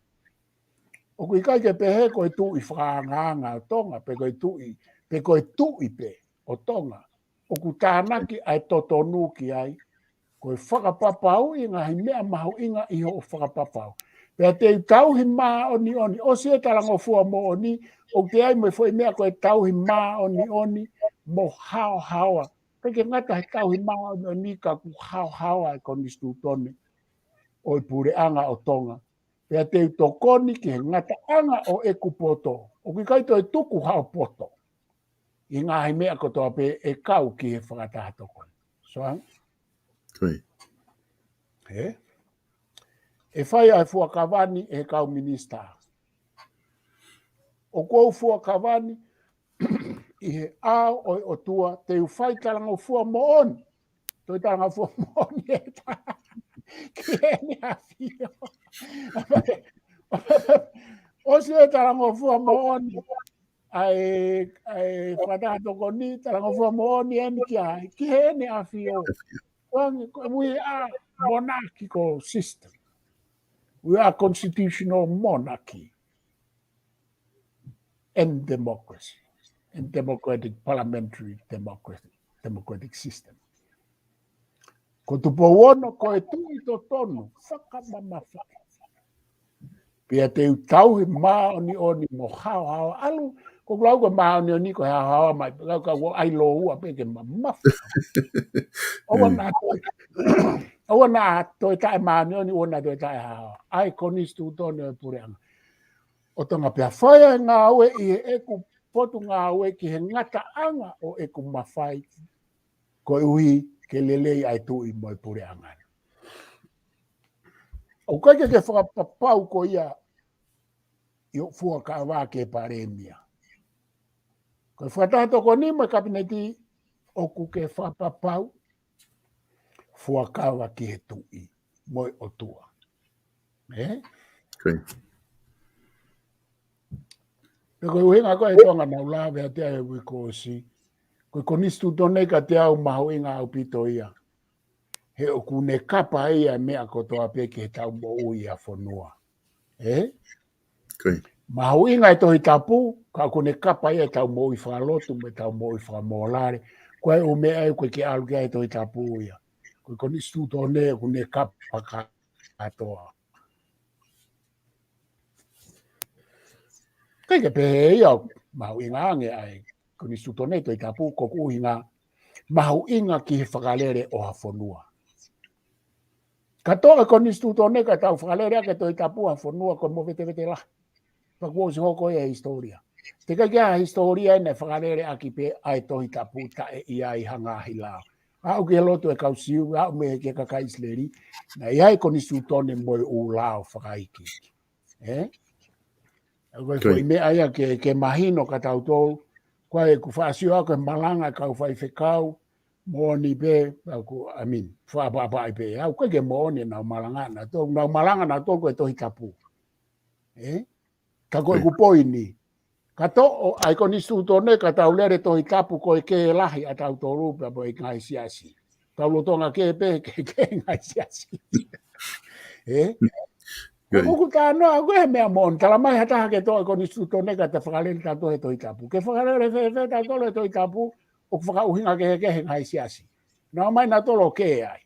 ʻOku ʻikai ke pehē ko e tuʻi fakaangaanga ʻo Tonga, pe ko e tuʻi, pe ko e tuʻi pē ʻo Tonga. ʻOku tānaki ʻa e totonu ki ai, ko e fakapapauʻi ngaahi meʻa mahuʻinga ʻi hoʻo fakapapau. Pea te u tauhi māʻoniʻoni, ʻosi e talangofua moʻoni, ʻoku ʻi ai mo e foʻi meʻa ko e tauhi māʻoniʻoni, mo haohaoa. ʻIkai ke ngata he tauhi māʻoniʻoni ka ʻoku haohaoa e konisitūtone ʻo e puleʻanga ʻo Tonga. Pea te u tokoni ki he ngataʻanga ʻo ʻeku poto. ʻOku ʻikai toe tuku haʻo poto ʻi he ngaahi meʻa kotoa pē ʻe kau ki he fakataha tokoni. Soang? Ko ia. ʻE? ʻE fai ʻa e fuakava ni ʻe he kau minisitā. ʻOku ou fuakava ni ʻi he ʻao ʻo e ʻOtua, te u fai talangofua moʻoni. Toe talangofua moʻoni ʻe ta. Ki heʻene ʻafio. ʻOsi e talangofua moʻoni. ʻA e, ʻa e fakataha tokoni, talangofua moʻoni eni ki ai, ki heʻene ʻafio. Soang, ko, we are monarchical system. We are constitutional monarchy and democracy, and democratic parliamentary democracy, democratic system. Ko Tupou Ono, ko e tuʻi totonu, fakamamafa. Pea te u tauhi māʻoniʻoni mo haohaoa ʻalu, ko ʻeku lau ko e māʻoniʻoni ko e haohaoa mai, lau ka ua ai lo ua pē ke mamafa. ʻOua naʻa toe, ʻoua naʻa toe taʻemāʻoniʻoni, ʻoua naʻa toe taʻehaohaoa. ʻA e konisitūtone ʻo e puleʻanga ʻo Tonga pea fai ʻa e ngāue ʻi heʻeku potungāue ki he ngataʻanga ʻo ʻeku mafai koeʻuhi ke lelei ʻa e tuʻi mo e puleʻanga. ʻOku ʻikai ke ke fakapapau ko ia ʻi hoʻo fuakava ki he palēmia. Ko e fakataha tokoni mo e kapineti ʻoku ke fakapapau fuakava ki he tuʻi mo e ʻOtua. ʻE? Ko ia. Pea ko e ʻuhinga ko e Tonga naʻa ku lave atu ai he uike kuo ʻosi. Ko e konisitūtone kiate au mahuʻinga ʻaupito ia. He ʻoku ne kapa ia e meʻa kotoa pē ki heʻetau moʻui ʻi ha fonua. ʻE? Ko ia. Mahuʻinga e Tohi Tapu, ka ʻoku ne kapa ia ʻetau moʻui fakalotu, mo ʻetau moʻui fakamōlale. Ko e ʻū meʻa ia ʻoku ʻikai ke ʻalu ki ai e Tohi Tapu ia. Ko e konisitūtone ʻoku ne kapa kātoa. ʻIkai ke pehē ia ʻoku mahuʻinga ange ʻa e konisitūtone, Tohi Tapu, ko ʻeku ʻuhinga mahuʻinga ki he fakalele ʻo ha fonua. Ka toʻo e konisitūtone ka tau fakalele ʻaki e Tohi Tapu ʻa e fonua ko e movetevete lahi. Pea kuo ʻosi hoko ia he hisitōlia. Teʻeki ke ʻi ai ha hisitōlia ʻe fakalele ʻaki pē ʻa e Tohi Tapu taʻe ʻi ai ha ngaahi lao. Aʻu ki he lotu e kau Siu, aʻu mei he kakai ʻIsileli, naʻe ʻi ai e konisitūtone mo e ʻū lao fakaikiiki. Ē? Ko e foʻi meʻa ia ke, ke mahino kia tautolu, ko e ʻoku ou faʻa sio au ko e malanga e kau faifekau, moʻoni pē, ʻoku, I mean, faʻapaʻapaʻi pē, ʻoku ʻikai ke moʻoni ʻenau malanga, naʻa tau, nau malanga naʻa tau ko e Tohi Tapu. Ē? Ka ko ʻeku poini. Ka toʻo ʻa e konisitūtone ka tau lele Tohi Tapu ko e kē lahi ʻa tautolu pea mo e ngaahi siasi. Tau lolotonga kē pē, kē, kē ngaahi siasi. Ē? ʻOku ou talanoa, ʻoku ʻikai ha meʻa moʻoni. Tala mai ha taha ke toʻo e konisitūtone ka ta fakalele tautolu he Tohi Tapu. Ke fakalele fēfē tautolu he Tohi Tapu, ʻoku fakaʻuhinga kehekehe ngaahi siasi. Naʻa mai nautolu ʻo kē ai.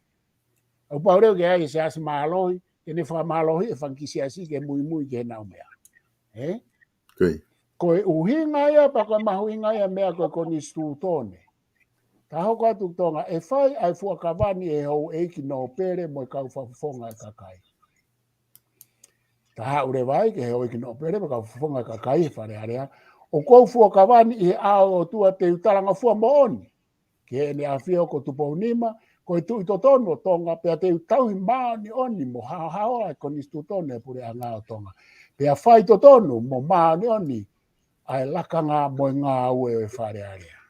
ʻOku pau leva ke ʻi ai e siasi mālohi, ke ne fakamālohiʻi e fanga kiʻi siasi ke muimui ki heʻenau meʻa. Ē? Ko e ʻuhinga ia, pea ko e mahuʻinga ia meʻa ko e konisitūtone. Ta hoko atu ki Tonga, ʻe fai ʻa e fuakava ni ʻe he houʻeiki nōpele mo e kau fakafofonga e kakai. Ta haʻu leva ai ki he houʻeiki nōpele mo e kau fakafofonga e kakai he Fale Alea. ʻOku ou fuakava ni ʻi he ʻao ʻo e ʻOtua te u talangofua moʻoni ki heʻene ʻafio ko Tupou Nima, ko e tuʻi totonu ʻo Tonga, pea te u tauhi māʻoniʻoni mo haohaoa e konisitūtone e puleʻanga ʻo Tonga. Pea fai totonu mo māʻoniʻoni ʻa e lakanga mo e ngāue ʻo e Fale Alea.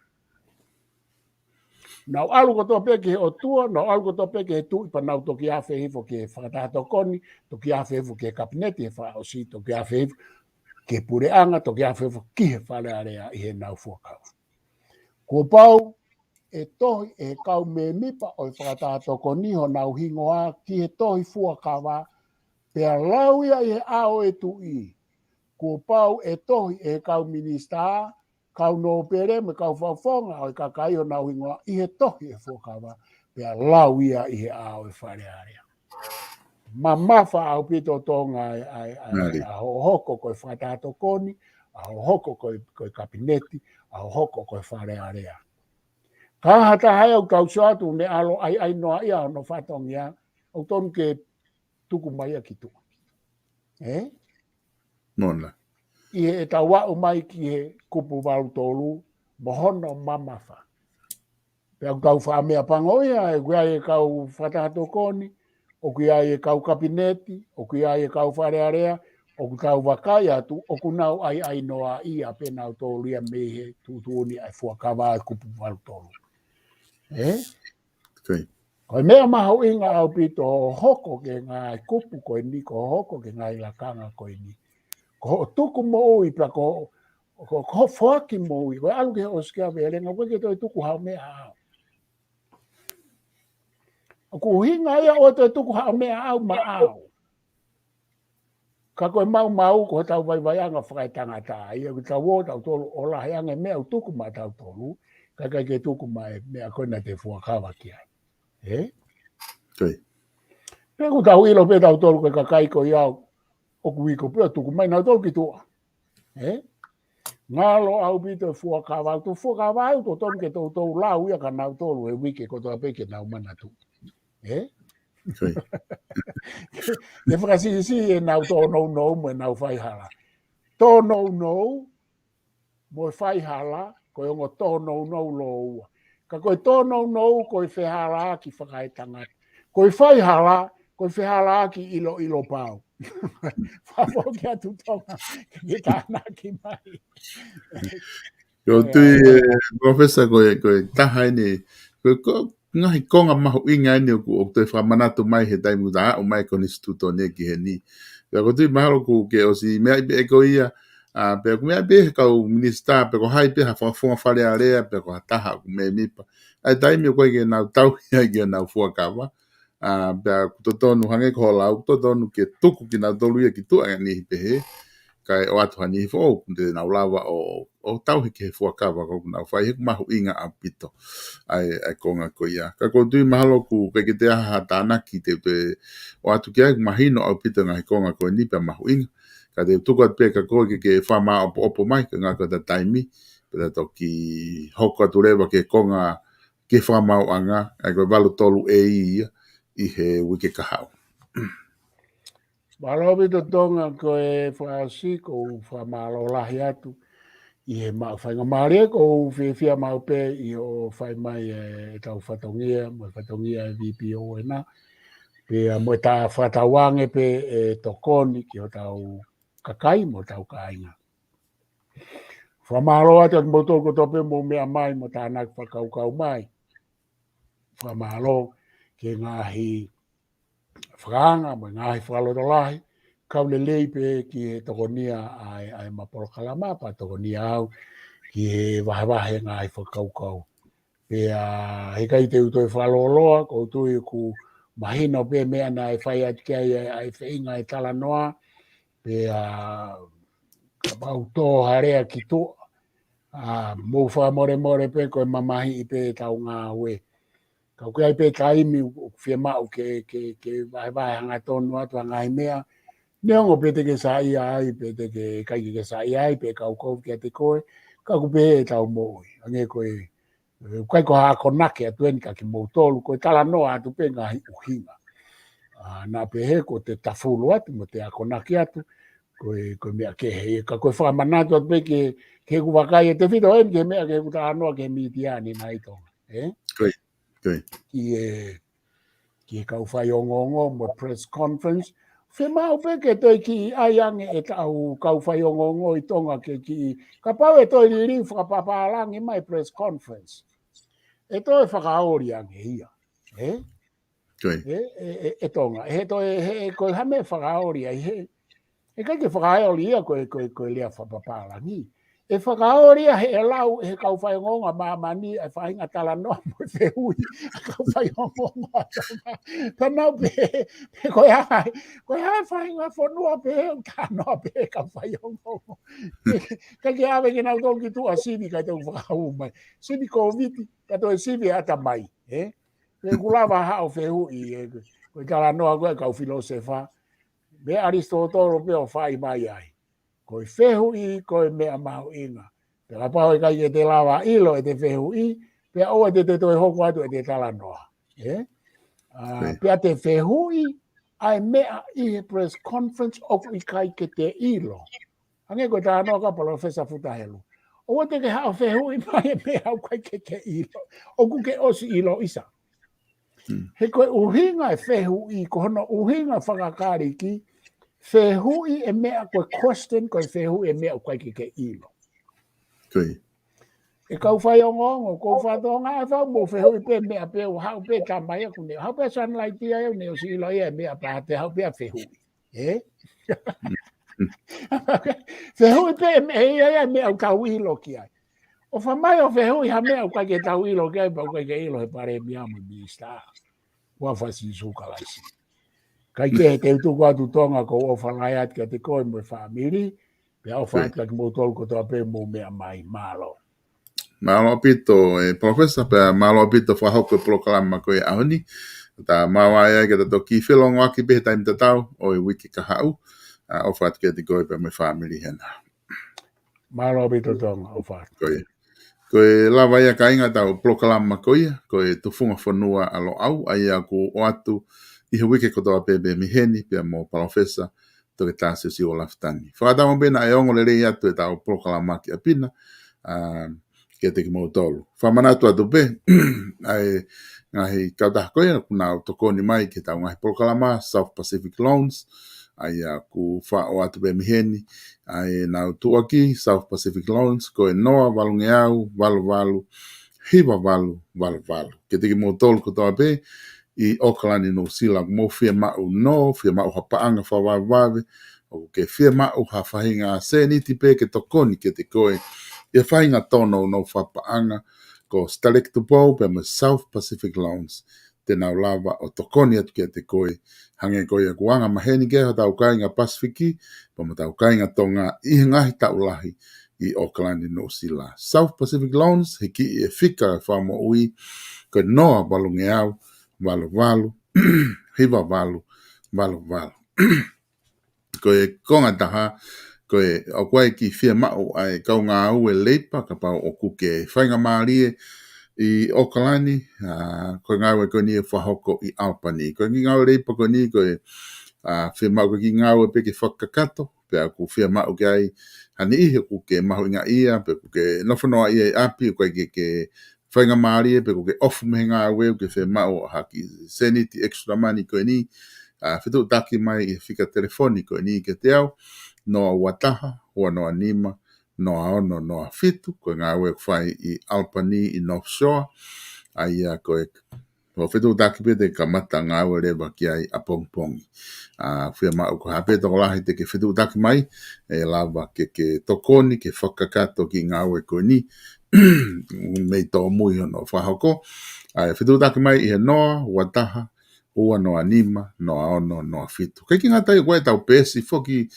Nau ʻalu kotoa pē ki he ʻOtua, nau ʻalu kotoa pē ki he tuʻi pea nau toki afe hifo ki he fakataha tokoni, toki afe hifo ki he kapineti he fakaʻosi, toki afe hifo ki he puleʻanga, toki afe hifo ki he Fale Alea ʻi heʻenau fuakava. Kuo pau ʻe tohi ʻe he kau mēmipa ʻo e fakataha tokoni honau hingoa ki he tohi fuakava, pea lau ia ʻi he ʻao ʻo e tuʻi. Kuo pau ʻe tohi ʻe he kau minisitā, kau nōpele mo e kau fakafofonga ʻo e kakai honau hingoa ʻi he tohi e fuakava, pea lau ia ʻi he ʻao ʻo e Fale Alea. Mamafa ʻaupito Tonga ʻa e, ʻa e, ʻa e, ʻa e, ʻa hoʻo hoko ko e fakataha tokoni, ʻa hoʻo hoko ko e, ko e kapineti, ʻa hoʻo hoko ko e Fale Alea. Ka ha taha ia ʻoku tau sio atu ne ʻalu ʻaiʻainoaʻia hono fatongia, ʻoku tonu ke tuku mai ia ki tuʻa. Ē? Mona. ʻI heʻetau aʻu mai ki he kupu valu tolu, mo hono mamafa. Pea ʻoku tau faʻa meʻapango ia, ʻoku ʻi ai e kau fakataha tokoni, ʻoku ʻi ai e kau kapineti, ʻoku ʻi ai e kau Fale Alea, ʻoku tau vakai atu, ʻoku nau ʻaiʻainoaʻia pē nautolu ia mei he tuʻutuʻuni ʻa e fuakava ʻa e kupu valu tolu. Ē? Ko e meʻa mahuʻinga ʻaupito hoʻo hoko ki he ngaahi kupu ko eni, ko hoʻo hoko ki he ngaahi lakanga ko eni. Ko hoʻo tuku moʻui pea ko, ko, ko hoʻo foaki moʻui, ko e ʻalu ki he ʻosikiavelenga, ʻoku ʻikai ke toe tuku haʻo meʻa ʻaʻau. ʻOku ʻuhinga ia ʻoua toe tuku haʻo meʻa ʻaʻau maʻau. Ka ko e maumau ko hotau vaivaiʻanga fakaetangata. ʻA ia ʻoku tau ō tautolu ʻo lahi ange meʻa ʻoku tuku maʻatautolu, ka ʻikai ke tuku mai meʻa ko ena te fuakava ki ai. Ē? Pea ʻoku tau ʻilo pē tautolu ko e kakai ko ia ʻoku iko pē ʻo tuku mai nautolu ki tuʻa. Ē? Ngalo ʻaupito e fuakava, ʻoku tau fuakava ʻoku totonu ke toutou lau ia kia nautolu he uike kotoa pē ke nau manatu. Ē? Ke fakasiʻisiʻi ʻenau tōnounou mo ʻenau faihala. Tōnounou mo e faihala, ko e ongo tōnounou lōua. Ka ko e tōnounou, ko e fehalaaki fakaetangata. Ko e faihala, ko e fehalaaki ʻiloʻilo pau. Fakafoki atu Tonga, ke tānaki mai. Ko u tui, ē, Professor, ko e, ko e taha eni, ko e, ko e ngaahi konga mahuʻinga eni ʻoku, ʻoku toe fakamanatu mai he taimi ʻoku ta aʻu mai konisitūtone ki heni. Pea ko u tui mahalo ʻoku ke ʻosi meaʻi pē ʻe koe ia, ā, pea ʻoku meaʻi pē he kau minisitā, pe ko hai pē ha fakafofonga Fale Alea, pe ko ha taha ʻoku mēmipa. ʻA e taimi ʻoku ʻikai ke nau tauhi ai ke nau fuakava. Ā, pea ʻoku totonu hangē ko hoʻo lau, ʻoku totonu ke tuku kinautolu ia ki tuʻa ʻa e niʻihi pehē, kae ʻoatu ha niʻihi foʻou, ʻoku te nau lava ʻo, ʻo tauhi ki he fuakava ʻoku nau fai, he ʻoku mahuʻinga ʻaupito ʻa e, ʻa e konga ko ia. Ka ko u tui mahalo ʻoku ʻikai ke toe ʻi ai ha tānaki te u toe ʻoatu ki ai, ʻoku mahino ʻaupito e ngaahi konga ko eni pea mahuʻinga. Ka te u tuku atu pē kia koe ke, ke fakamāʻopoʻopo mai, ko e ngata ko ʻeta taimi, pea ta toki hoko atu leva ki he konga ki he fakamaauʻanga, ʻa ia ko e valu tolu ē ia, ʻi he uike kahaʻu. Mālō ʻaupito Tonga, ko e fakaʻosi ʻoku ou fakamālō lahi atu ʻi he maʻu faingamālie, ʻoku ou fiefia maʻu pē ʻi hoʻo fai mai ʻetau fatongia, mo e fatongia ʻa e VPON na. Pea mo e tā fakatauange pē ʻe tokoni ki hotau kakai mo hotau kāinga. Fakamālō atu kiate kimoutolu kotoa pē mou meʻa mai mo tānaki fakakaukau mai. Fakamālō ki he ngaahi fakaanga mo e ngaahi fakalotolahi, kau lelei pē ki he tokonia ʻa e, ʻa ʻema polokalama, pea tokonia au ki he vahevahe ngaahi fakakaukau. Pea heʻikai te u toe fakalōloa, ʻoku ou tui ʻoku mahino pē meʻa naʻe fai atu ki ai ʻa e feinga e talanoa, pea kapau tō ha lea ki tuʻa, ʻa, mou fakamolemole pē ko e mamahiʻi pē ʻetau ngāue. Ka ʻoku ʻi ai pē taimi ʻoku fiemaʻu ke, ke, ke vahevahe hangatonu atu ʻa e ngaahi meʻa. Neongo pe te ke saiʻia ai, pe te ke ʻikai ke ke saiʻia ai, pe ʻe kaukou kiate koe, ka ʻoku pehē ʻetau moʻui. Hangē ko e, ʻe, ʻikai ko ha akonaki atu eni kiate kimoutolu, ko e talanoa atu pē ngaahi ʻuhinga. ʻA, naʻa pehē ko ʻete tafulu atu, mo ʻete akonaki atu, ko e, ko e meʻa kehe ia, ka ko e fakamanatu atu pē ke, ke u vakai ʻe tefito eni ki he meʻa ke u talanoa ki he mītia ni nai Tonga, ē? Ko ia, ko ia. Ki he, ki he kau faiongoongo mo e press conference. Fiemaʻu pē ke toe kiʻi ʻai ange ʻetau kau faiongoongo ʻi Tonga ke kiʻi, kapau ʻe toe liliu fakapapālangi mai press conference, ʻe toe fakaoli ange ia, ē? Ko ia. ʻE, ʻe, ʻe, ʻe Tonga, ʻe toe, ʻe, ʻe, ko e hā e meʻa fakaoli ai, ʻe, ʻe ʻikai ke fakaoli ia ko e, ko e, ko e lea fakapapālangi. ʻE fakaoli ia he ʻe lau ʻe he kau faiongoongo ʻa māmani ʻa e faʻahinga talanoa mo e fehuʻi ʻa e kau faiongoongo ʻa Tonga. Ka nau pehē, pehē ko e hā, ko e hā e faʻahinga fonua pehē ʻoku talanoa pē ʻa e kau faiongoongo. ʻIkai ke ʻave kinautolu ki tuʻa sivi kae toki fakahū mai. Sivi Kōviti, ka toe sivi ʻatamai, ē? Pea ʻoku lava haʻo fehuʻi, ē, ko e talanoa ko e kau filōsefa. Meia ʻAlisitōtolo pē ʻo fai mai ai. Ko e fehuʻi, ko e meʻa mahuʻinga. Pea kapau ʻe ʻikai ke te lava ʻilo ʻete fehuʻi, pea ʻoua te te toe hoko atu ʻete talanoa. Ē? ʻA, Ko ia. Pea te fehuʻi, ʻa e meʻa ʻi he press conference ʻoku ʻikai ke te ʻilo. Hangē ko e talanoa kia Palōfesa Futa Helu. ʻOua te ke haʻo fehuʻi mai e meʻa ʻoku ʻikai ke ke ʻilo. ʻOku ke ʻosi ʻilo ʻisa. Hmm. He ko e ʻuhinga e fehuʻi, ko hono ʻuhinga faka-Kalisi, fehuʻi e meʻa ko e question, ko e fehuʻi e meʻa ʻoku ʻikai ke ke ʻilo. Ko ia. ʻE kau faiongoongo, ko e fakatonga ʻe fau mou fehuʻi pē meʻa pē ʻo haʻu pē tamai aku ne. Haʻu pē Sunlight ia ʻo ne ʻosi ʻilo ia e meʻa pea te haʻu pē ʻo fehuʻi. Ē? Fehuʻi pē meʻa ia, ia meʻa ʻoku tau ʻilo ki ai. ʻOfa mai ʻo fehuʻi ha meʻa ʻoku ʻikai ke tau ʻilo ki ai, pea ʻoku ʻikai ke ʻilo he palēmia mo e minisitā. Huafa Sīsū Kalaisi. Kae kehe te u tuku atu Tonga ko e ʻofa lahi atu kiate koe mo e fāmili, pea ʻofa Ko ia. atu kiate kimoutolu kotoa pē mou meʻa mai, mālō. Mālō ʻaupito, ē, Palōfesa, pea mālō ʻaupito fakahoko e polokalama ko ia ʻaho ni. Tā māvae ai ke ta toki felongoaki pē he taimi tatau ʻo e uike kahaʻu. ʻA, ʻofa atu kiate koe pea mo e fāmili hena. Mālō ʻaupito Tonga, ʻofa atu. Ko ia. Ko e lava ia kāinga ʻetau polokalama ko ia, ko e Tufunga Fonua ʻa Loʻau, ʻa ia ʻoku ʻoatu ʻi he uike kotoa pē mei heni, pea mo Palōfesa Toketā Siosiua Lafitani. Fakatauange pē naʻe ongo lelei atu ʻetau polokalama ki ʻapi na, ʻa, kiate kimoutolu. Fakamanatu atu pē, ʻa e ngaahi kautaha ko ia, ʻoku nau tokoni mai ki heʻetau ngaahi polokalama, South Pacific Loans, ʻa ia ʻoku faʻo atu pē mei heni, ʻa ʻenau tuʻuaki, South Pacific Loans, ko e noa valungeau, valu valu, hiva valu, valu valu. Kiate kimoutolu kotoa pē, ʻi ʻAokalani, Nuʻusila, ʻoku mou fiemaʻu nō, fiemaʻu ha paʻanga fakavavevave, ʻoku ke fiemaʻu ha faʻahinga sēniti pē ke tokoni kiate koe, ʻi he faʻahinga tono ʻo e fakapaʻanga, ko Stellec Tupou pea mo South Pacific Loans, te nau lava ʻo tokoni atu kiate koe, hangē ko ia kuo anga maheni ki ai hotau kāinga Pasifiki, pea mo hotau kāinga Tonga, ʻi he ngaahi taʻu lahi, ʻi ʻAokalani, Nuʻusila. South Pacific Loans, he kiʻi ʻe fika e fakamoʻui, ko e noa valungeau, valu valu, hiva valu, valu valu. Ko e konga ʻe taha, ko e ʻoku ʻi ai e kiʻi fiemaʻu ʻa e kau ngāue leipa, kapau ʻoku ke faingamālie, ʻi ʻOkalani, ʻa, ko e ngāue ko eni ʻe fakahoko ʻi ʻAlapani. Ko e kiʻi ngāue leipa ko eni ko e, ʻa, fiemaʻu ko e kiʻi ngāue pē ke fakakakato, pea ʻoku fiemaʻu ke ʻai ha niʻihi ʻoku ke mahuʻingaʻia, pe ʻoku ke nofo noaʻia ʻi ʻapi, ʻoku ʻikai ke, ke faingamālie, pe ʻoku ke ʻofa mei he ngāue, ʻoku ke fiemaʻu ha kiʻi sēniti extra money ko eni, ʻa, fetuʻutaki mai ʻi he fika telefoni ko eni kiate au, noa ua taha, ua noa nima, noa ono noa fitu, ko e ngāue ʻoku fai ʻi ʻAlapani ʻi North Shore, ʻa ia ko e, ʻo fetuʻutaki pē te kamata ngāue leva ki ai ʻapongipongi. ʻA, fiemaʻu ko ha pē tokolahi te ke fetuʻutaki mai, ʻe lava ke, ke tokoni, ke fakakakato kiʻi ngāue ko eni, mei tōmui hono fakahoko. ʻA, ʻe fetuʻutaki mai ʻi he noa ua taha, ua noa nima, noa ono noa fitu. ʻIkai ke ngata ai, ko ʻetau peesi foki,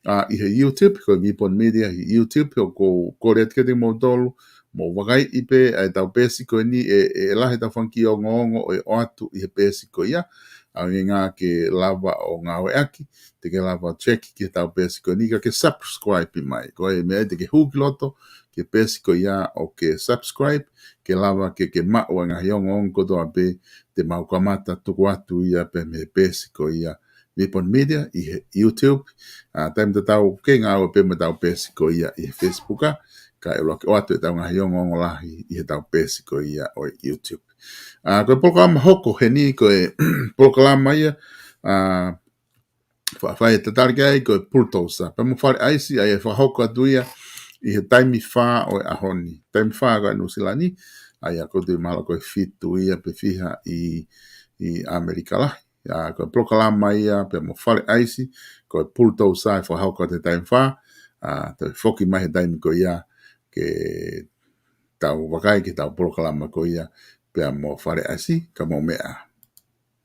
ʻa, ʻi he YouTube, ko e Vipon Media ʻi he YouTube, ʻoku ou kole atu kiate kimoutolu, mou vakaiʻi pē ʻa ʻetau peesi ko eni, ʻe, ʻe lahi ʻetau fanga kiʻi ongoongo ʻe ʻoatu ʻi he peesi ko ia, ʻa, ʻuhinga ke lava ʻo ngāueʻaki, te ke lava ʻo check ki heʻetau peesi ko eni, ka ke subscribe mai. Ko e meʻa ia te ke hū ki loto ki he peesi ko ia ʻo ke subscribe, ke lava ke, ke maʻu ʻa e ngaahi ongoongo kotoa pē te mau kamata tuku atu ia pē mei he peesi ko ia Vipon Media ʻi he YouTube. ʻA, taimi tatau ʻoku kei ngāue pē mo ʻetau peesi ko ia ʻi he Facebook, ʻa, ka ʻe ʻuluaki ʻoatu ʻetau ngaahi ongoongo lahi ʻi heʻetau peesi ko ia ʻo e YouTube. ʻA, ko e polokalama hoko heni, ko e polokalama ia, ʻa, fa-, fai e tatali ki ai ko e Bulldozer. Pea mo Fale ʻAisi, ʻa ia ʻe fakahoko atu ia ʻi he taimi fā ʻo e ʻaho ni. Taimi fā ko ē ʻa Nuʻusila ni, ʻa ia ʻoku ou tui mahalo ko e fitu ia pe fiha ʻi, ʻi ʻAmelika lahi. ʻA, ko e polokalama ia pea mo Fale ʻAisi, ko e Bulldozer ʻe fakahoko atu he taimi fā, ʻa, toe foki mai he taimi ko ia ke tau vakai ki heʻetau polokalama ko ia pea mo Fale ʻAisi, ka mou meʻa.